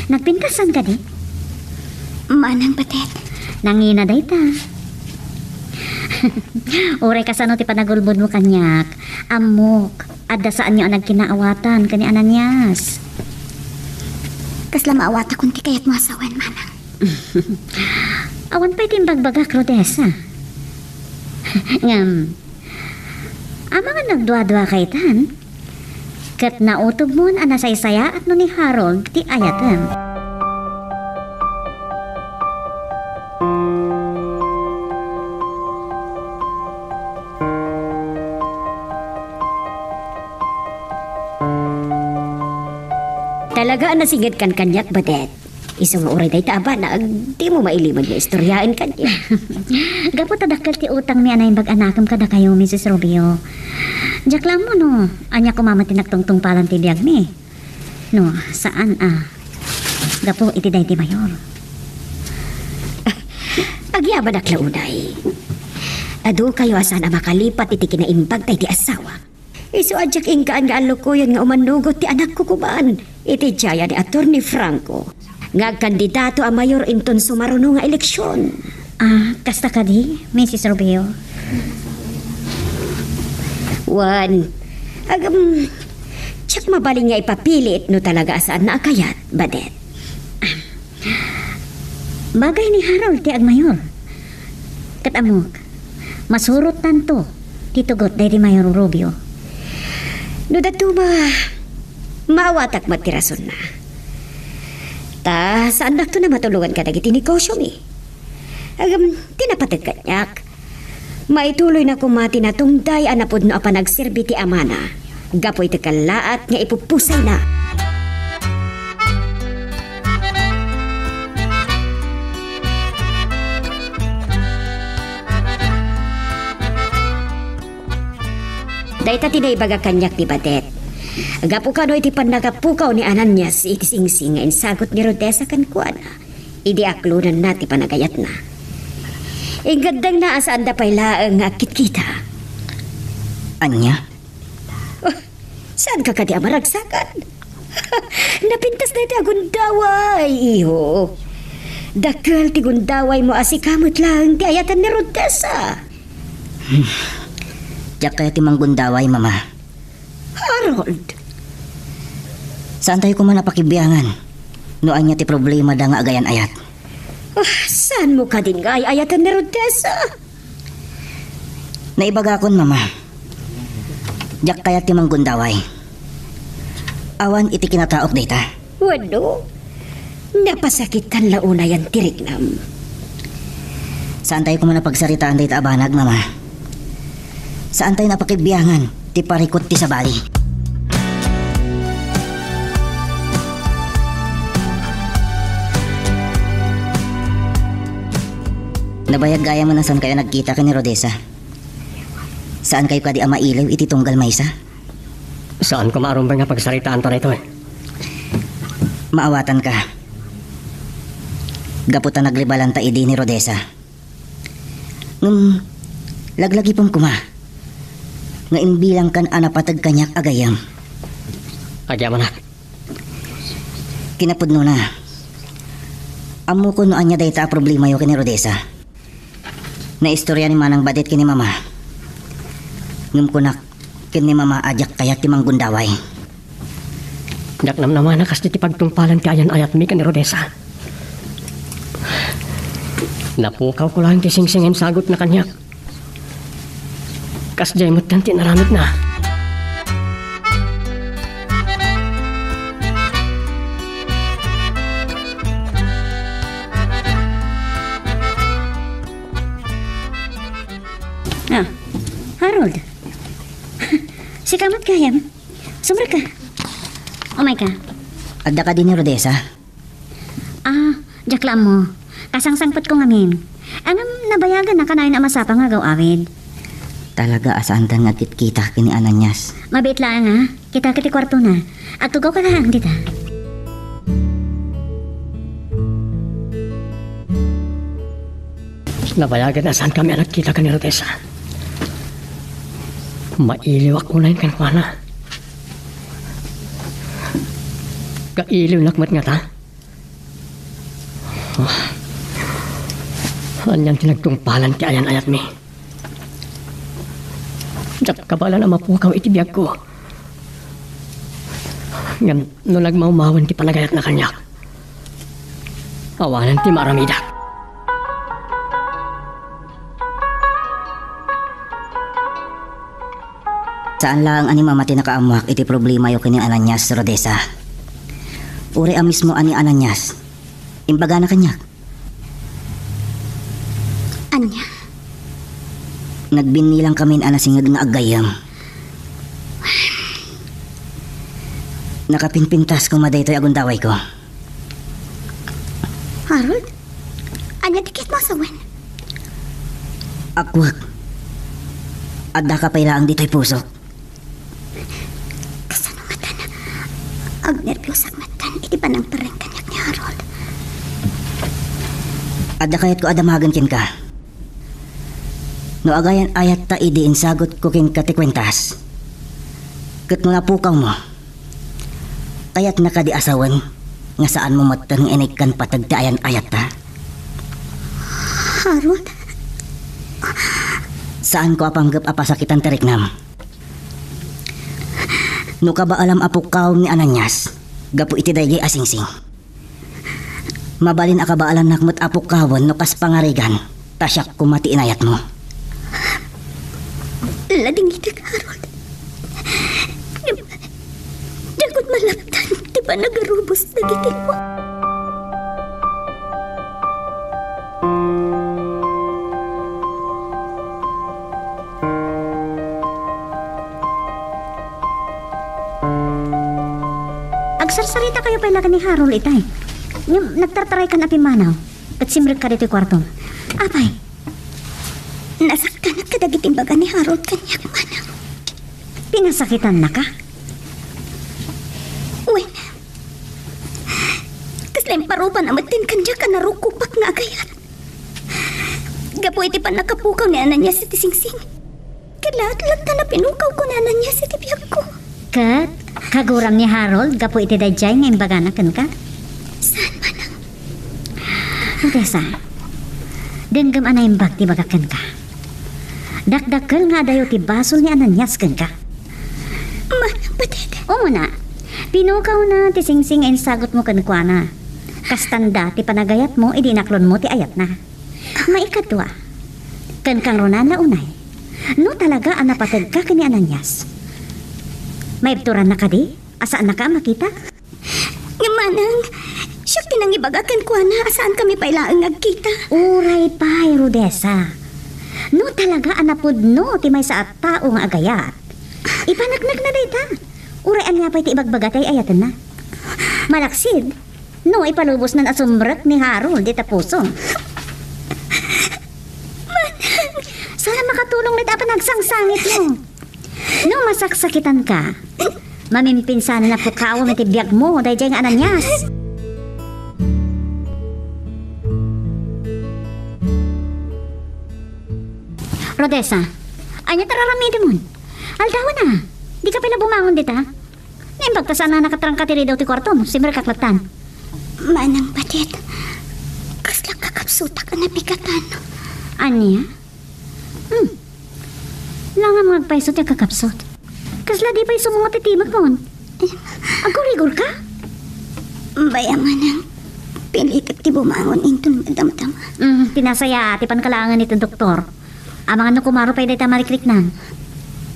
Nagpintasan kadi? Manang, Patet. Nangina dayta. Uray kasano ti panagulbodmo kaniak, ammok, adda saanyo a nagkinaawatan ken ni Ananias. Kasla maawatakon ti kayatmo a sawen, Manang. Awan pay ti imbagbagak, Rodessa. Ngem, amangan nagduadua kaytan, ket nautobmon a nasaysayaat no ni Harold ti ayatem. Talaga a nasingedkan kaniak, Badet. Isu nga uray dayta a banag, dimo mailimed nga istoryaen kaniak. Gapu ta dakkel ti utangmi a naimbag a nakem kadakayo, Misis Rubio. Diak la ammo no ania koma met ti nagtungtungpalan ti biagmi. No, saan a gapu iti daydi mayor. Agyamanak la unay. Adu kayo a saan a makalipat iti kinaimbag daydi asawa. Isu a diak inkaan nga allukoyen nga umanugot ti anakko kuman iti diayan ni Attorney Franco nga agkandidato a mayor inton sumaruno nga eleksion. Ah, kasta kadi, Misis Rubio? Wen, agam, diak mabalin nga ipapilit no talaga a saanna a kayat, Badet. Bagay ni Harold ti agmayor. Ket ammok, masurotnanto ti tugot daydi Mayor Rubio. No dadduma, maawatak met ti rasonna. Ta saandakto a matulongan kadagiti negosyomi. Agam, ti napateg kaniak, maituloyna koma ti natungday a napudno a panagserbi ti amana gapu iti kellaat nga ipupusayna. Dayta ti naibaga kaniak ni Badet. Gapu kano iti pannakapukaw ni Ananias iti singsing nga insagut ni Rodessa kenkuana idi aklonanna ti panagayatna. Ingaddengna a saanda pay laeng nga agkitkita. Ania? Oh, saanka kadi a maragsakan? Napintas daytoy a gundaway, iho. Dakkel ti gundawaymo a sika met laeng ti ayaten ni Rodessa. Hmm. Diak kayat ti manggundaway, Mama. Harold! Saantayo koma a pakibiangan no ania ti problemada nga agayan-ayat. Ah, saanmo kadin nga ay-ayaten ni Rodessa? Naibagakon, Mama. Diak kayat ti manggundaway. Awan iti kinataok dayta. Wenno, napasakitan la unayen ti riknam. Saantayo koma a pagsaritaan dayta a banag, Mama. Saantayo a pakibiangan ti parikut ti sabali. Nabayag gayam a saankayo a nagkita ken ni Rodessa. Saankayo kadi a mailiw iti tunggal maysa? Saanko maarumbeng a pagsaritaanta daytoy. Maawatanka. Gapu ta naglibalanta idi ni Rodessa. Ngem, laglagipem koma nga imbilangkan a napateg kaniak a gayyem. Agyamanak. Kinapudnona, ammokon no ania dayta a problemayo ken ni Rodessa. Naistorya ni Manang Badet ken ni Mama. Ngem kunak ken ni Mama a diak kayat ti manggundaway. Diak namnama a kasdi ti pagtungpalan ti ayan-ayatmi ken ni Rodessa. Napukawko laeng ti singsing nga insagutna kaniak. Kasdiay metten ti inaramidna. Ah, Harold. Sika met gayam. Sumrekka. Umayka. Adda kadi ni Rodessa? Ah, diak la ammo. Kasangsangpetko ngamin. Ngem nabayagan a kanayon a masapul nga agaw-awid. Talaga a saantan nga agkitkita ken ni Ananias. Mabiit laeng a. Kita iti kuartona. Agtugawka laeng dita. Nabayagan a saankami a nagkita ken ni Rodessa. Mailiwak unayen kenkuana. Kailiwnak met ngata? Ah. Anian ti nagtungpalan ti ayan-ayatmi? Diak kabaelan a mapukaw iti biagko. Ngem no nagmawmawen ti panagayatna kaniak, Awanen ti maaramidak. Saan laeng a ni Mama ti nakaammoak iti problemayo ken ni Ananias, Rodessa. Uray a mismo a ni Ananias, imbagana kaniak. Ania? Nagbinnilangkamin a nasinged nga aggayyem. Nakapinpintas koma daytoy a gundawayko. Harold? Ania ti kayatmo a sawen? Akuak. Addaka pay laeng ditoy pusok. Kasano ngatan? Agnerbiosakon ngatan iti panangpareng kaniak ni Harold. Adda kayatko a damagen kenka. No agayan-ayatta idi insagutko kenka ti kuentas, ket no napukawmo, kayatna kadi a sawen nga saanmo metten nga inaykan pateg ti ayan-ayatta? Harold? Saanko a panggep a pasakitan ti riknam. No kabaelam a pukkawem ni Ananias gapu iti daydiay a singsing, mabalin a kabaelannak met a pukkawen no kas pangarigan ta siak koma ti inayatmo. Ladingitek, Harold. Ngem, diakon malaptan ti panagarubos dagiti amo. Agsarsaritakayo pay laeng ni Harold itay. Ngem nagtartaraykan a pimmanaw, ket simrekka ditoy kuartom. Apay? Nasaktanak kadagiti imbaga ni Harold kaniak, manang. Pinasakitannaka? Wen, kasla imparupan a metten kaniak a narukopak nga agayat. Gapu iti pannakapukaw ni Ananias iti singsing. Ket laeng latta a pinukawko ni Ananias iti biagko. Ket kaguram ni Harold gapu iti daydiay nga imbagana kenka? Saan, manang. Rodessa, denggem a naimbag ti ibagak kenka. Dakdakkel nga adayo ti basol ni Ananias kenka. Manang, Padet. Umuna, pinukawna ti singsing nga insagutmo kenkuana. Kastanda ti panagayatmo idi inaklonmo ti ayatna. Maikadua, ken kangrunana unay, no talaga a napategka ken ni Ananias, maibturanna kadi a saannaka a makita? Ngem manang, siak ti nangibaga kenkuana a saankami pay laeng nga agkita. Uray pay, Rodessa. No talaga a napudno ti maysa a tao nga agayat, ipaneknekna dayta. Uray ania pay ti ibagbaga ti ay-ayatenna. Malaksid, no ipalubosnan a sumrek ni Harold dita pusom. Saan a makatulong dayta a panagsangsangitmo? No masaksakitanka, mamimpinsanen a pukawem iti biagmo daydiay nga Ananias. Rodessa, ania ti ar-aramidemon? Aldawen a, dika pay la bumangon dita? Naimbag ta saan a nakatrangka ti ridew ti kuartom, simrekak lattan. Manang Padet, kasla kakabsutak a napigatan. Ania? Hmm. Langam nga agpayso ti agkakabsut. Kasla di pay sumungot ti timekmon. Agurigorka? Bay a, manang, pilitek ti bumangon inton madamdama. Hmm, ti nasayaat, ipanka laengen iti doktor. Amangan no kumaro pay dayta a marikriknam.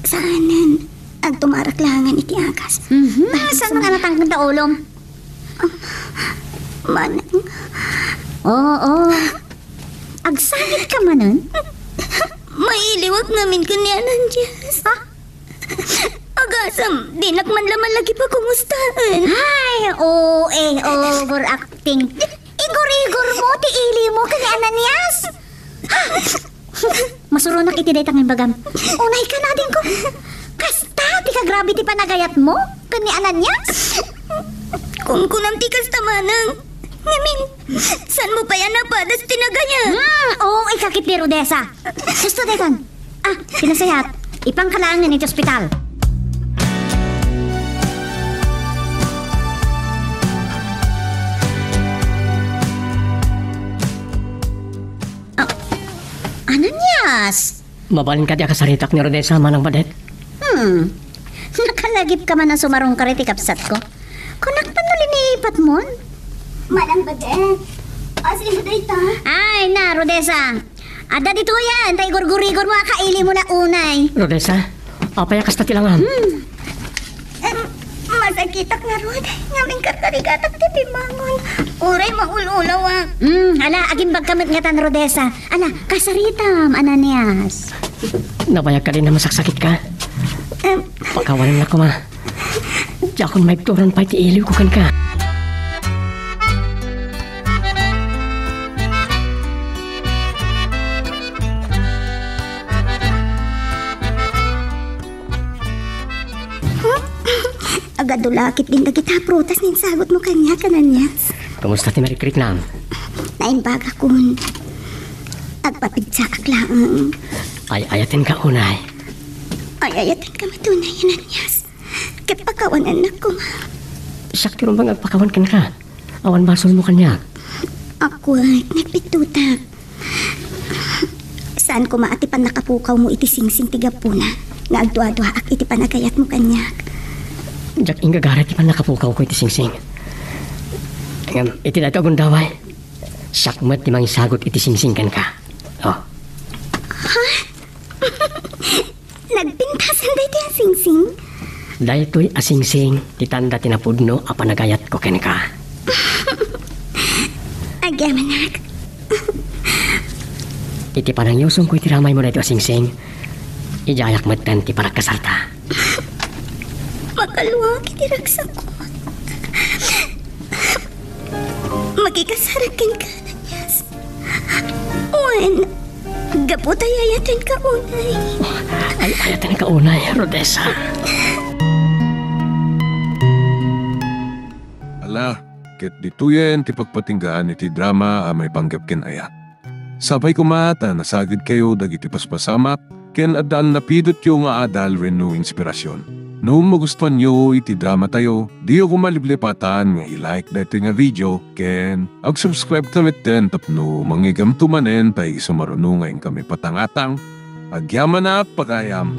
Saanen. Agtumarak laengen iti agas. Mhm. Saan man a natangken ta ulom? Manang. Oo. Agsagitka manen? Mailiwak ngamin ken ni Ananias. Ha? Agasam, dinak man la malagi pakumustaen. Ay, O A, overacting. Igor-igor mo ti ili mo ken ni Ananias. Masuronak iti dayta nga imbagam. Unayka nadingko. Kasta ti kagrabe ti panagayatmo ken ni Ananias? Kunkunam ti kasta, manang. Ngamin, saanmo pay a napadas ti nagayat? Hmm, oo, ikaw ket ni Rodessa. Husto daytan. Ah, ti nasayaat, ipanka laengen iti ospital. Ah, Ananias! Mabalin kadi a kasaritak ni Rodessa, Manang Padet? Hmm. Nakalagipka man a sumarungkar iti kabsatko. Kunak man no liniipatmon? Manang Padet, Asino dayta? Ay, na, Rodessa. Adda ditoyen, ta igurgurigor mo a kaili mo la unay. Rodessa, apay a kasta ti langam? Hmm. Em, masakitak ngarud. Ngem inkarkarigatak ti pimmangon. Uray maul-ulawak. Hmm, ala, agimbagka met ngatan, Rodessa. Ala, kasaritam, Ananias. Nabayag kadin a masaksakitka? Em. Pakawanennak koma. Diakon maibturan pay ti iliwko kenka. Agadu la ketdin dagita a prutas nga insagutmo kaniak, Ananias. Kumusta ti marikritnam? Naimbagakon. Agpapigsaak laeng. Ay-ayatenka unay. Ay-ayatenka met unay, Ananias. Ket pakawanennak koma. Siak ti rumbeng agpakawan kenka. Awan basolmo kaniak. Akwet, nagpittotak. Saan koma a ti pannakapukawmo iti singsing ti gapuna nga agduaduaak iti panagayatmo kaniak. Diak inggagaray ti pannakapukawko iti singsing. Ngem iti daytoy a gundaway, siak met ti mangisagut iti singsing kenka. Oh. Ha? Nagpintasan daytoy a singsing? Daytoy a singsing ti tanda ti napudno a panagayatko kenka. Agyamanak. Iti panangiyusongko iti ramaymo daytoy a singsing, idiayak metten ti panagkasarta. Makaluak iti ragsakko. Makikasarak kenka, Ananias. Wen, gapu ta ay-ayatenka unay. Ay-ayatenka unay, Rodessa. Ala, ket ditoyen ti pagpatinggaan iti drama a maipanggep ken ayat. Sapay koma ta nasagidkayo dagiti paspasamak ken adda a napidotyo nga adal wenno inspirasyon. No magustuanyo iti dramatayo, diyo koma liplipatan nga i-like daytoy nga video ken ag-subscribe ta metten tapno mangigamto manen ta isu maruno nga inkami patangatang. Agyamanak pagayam.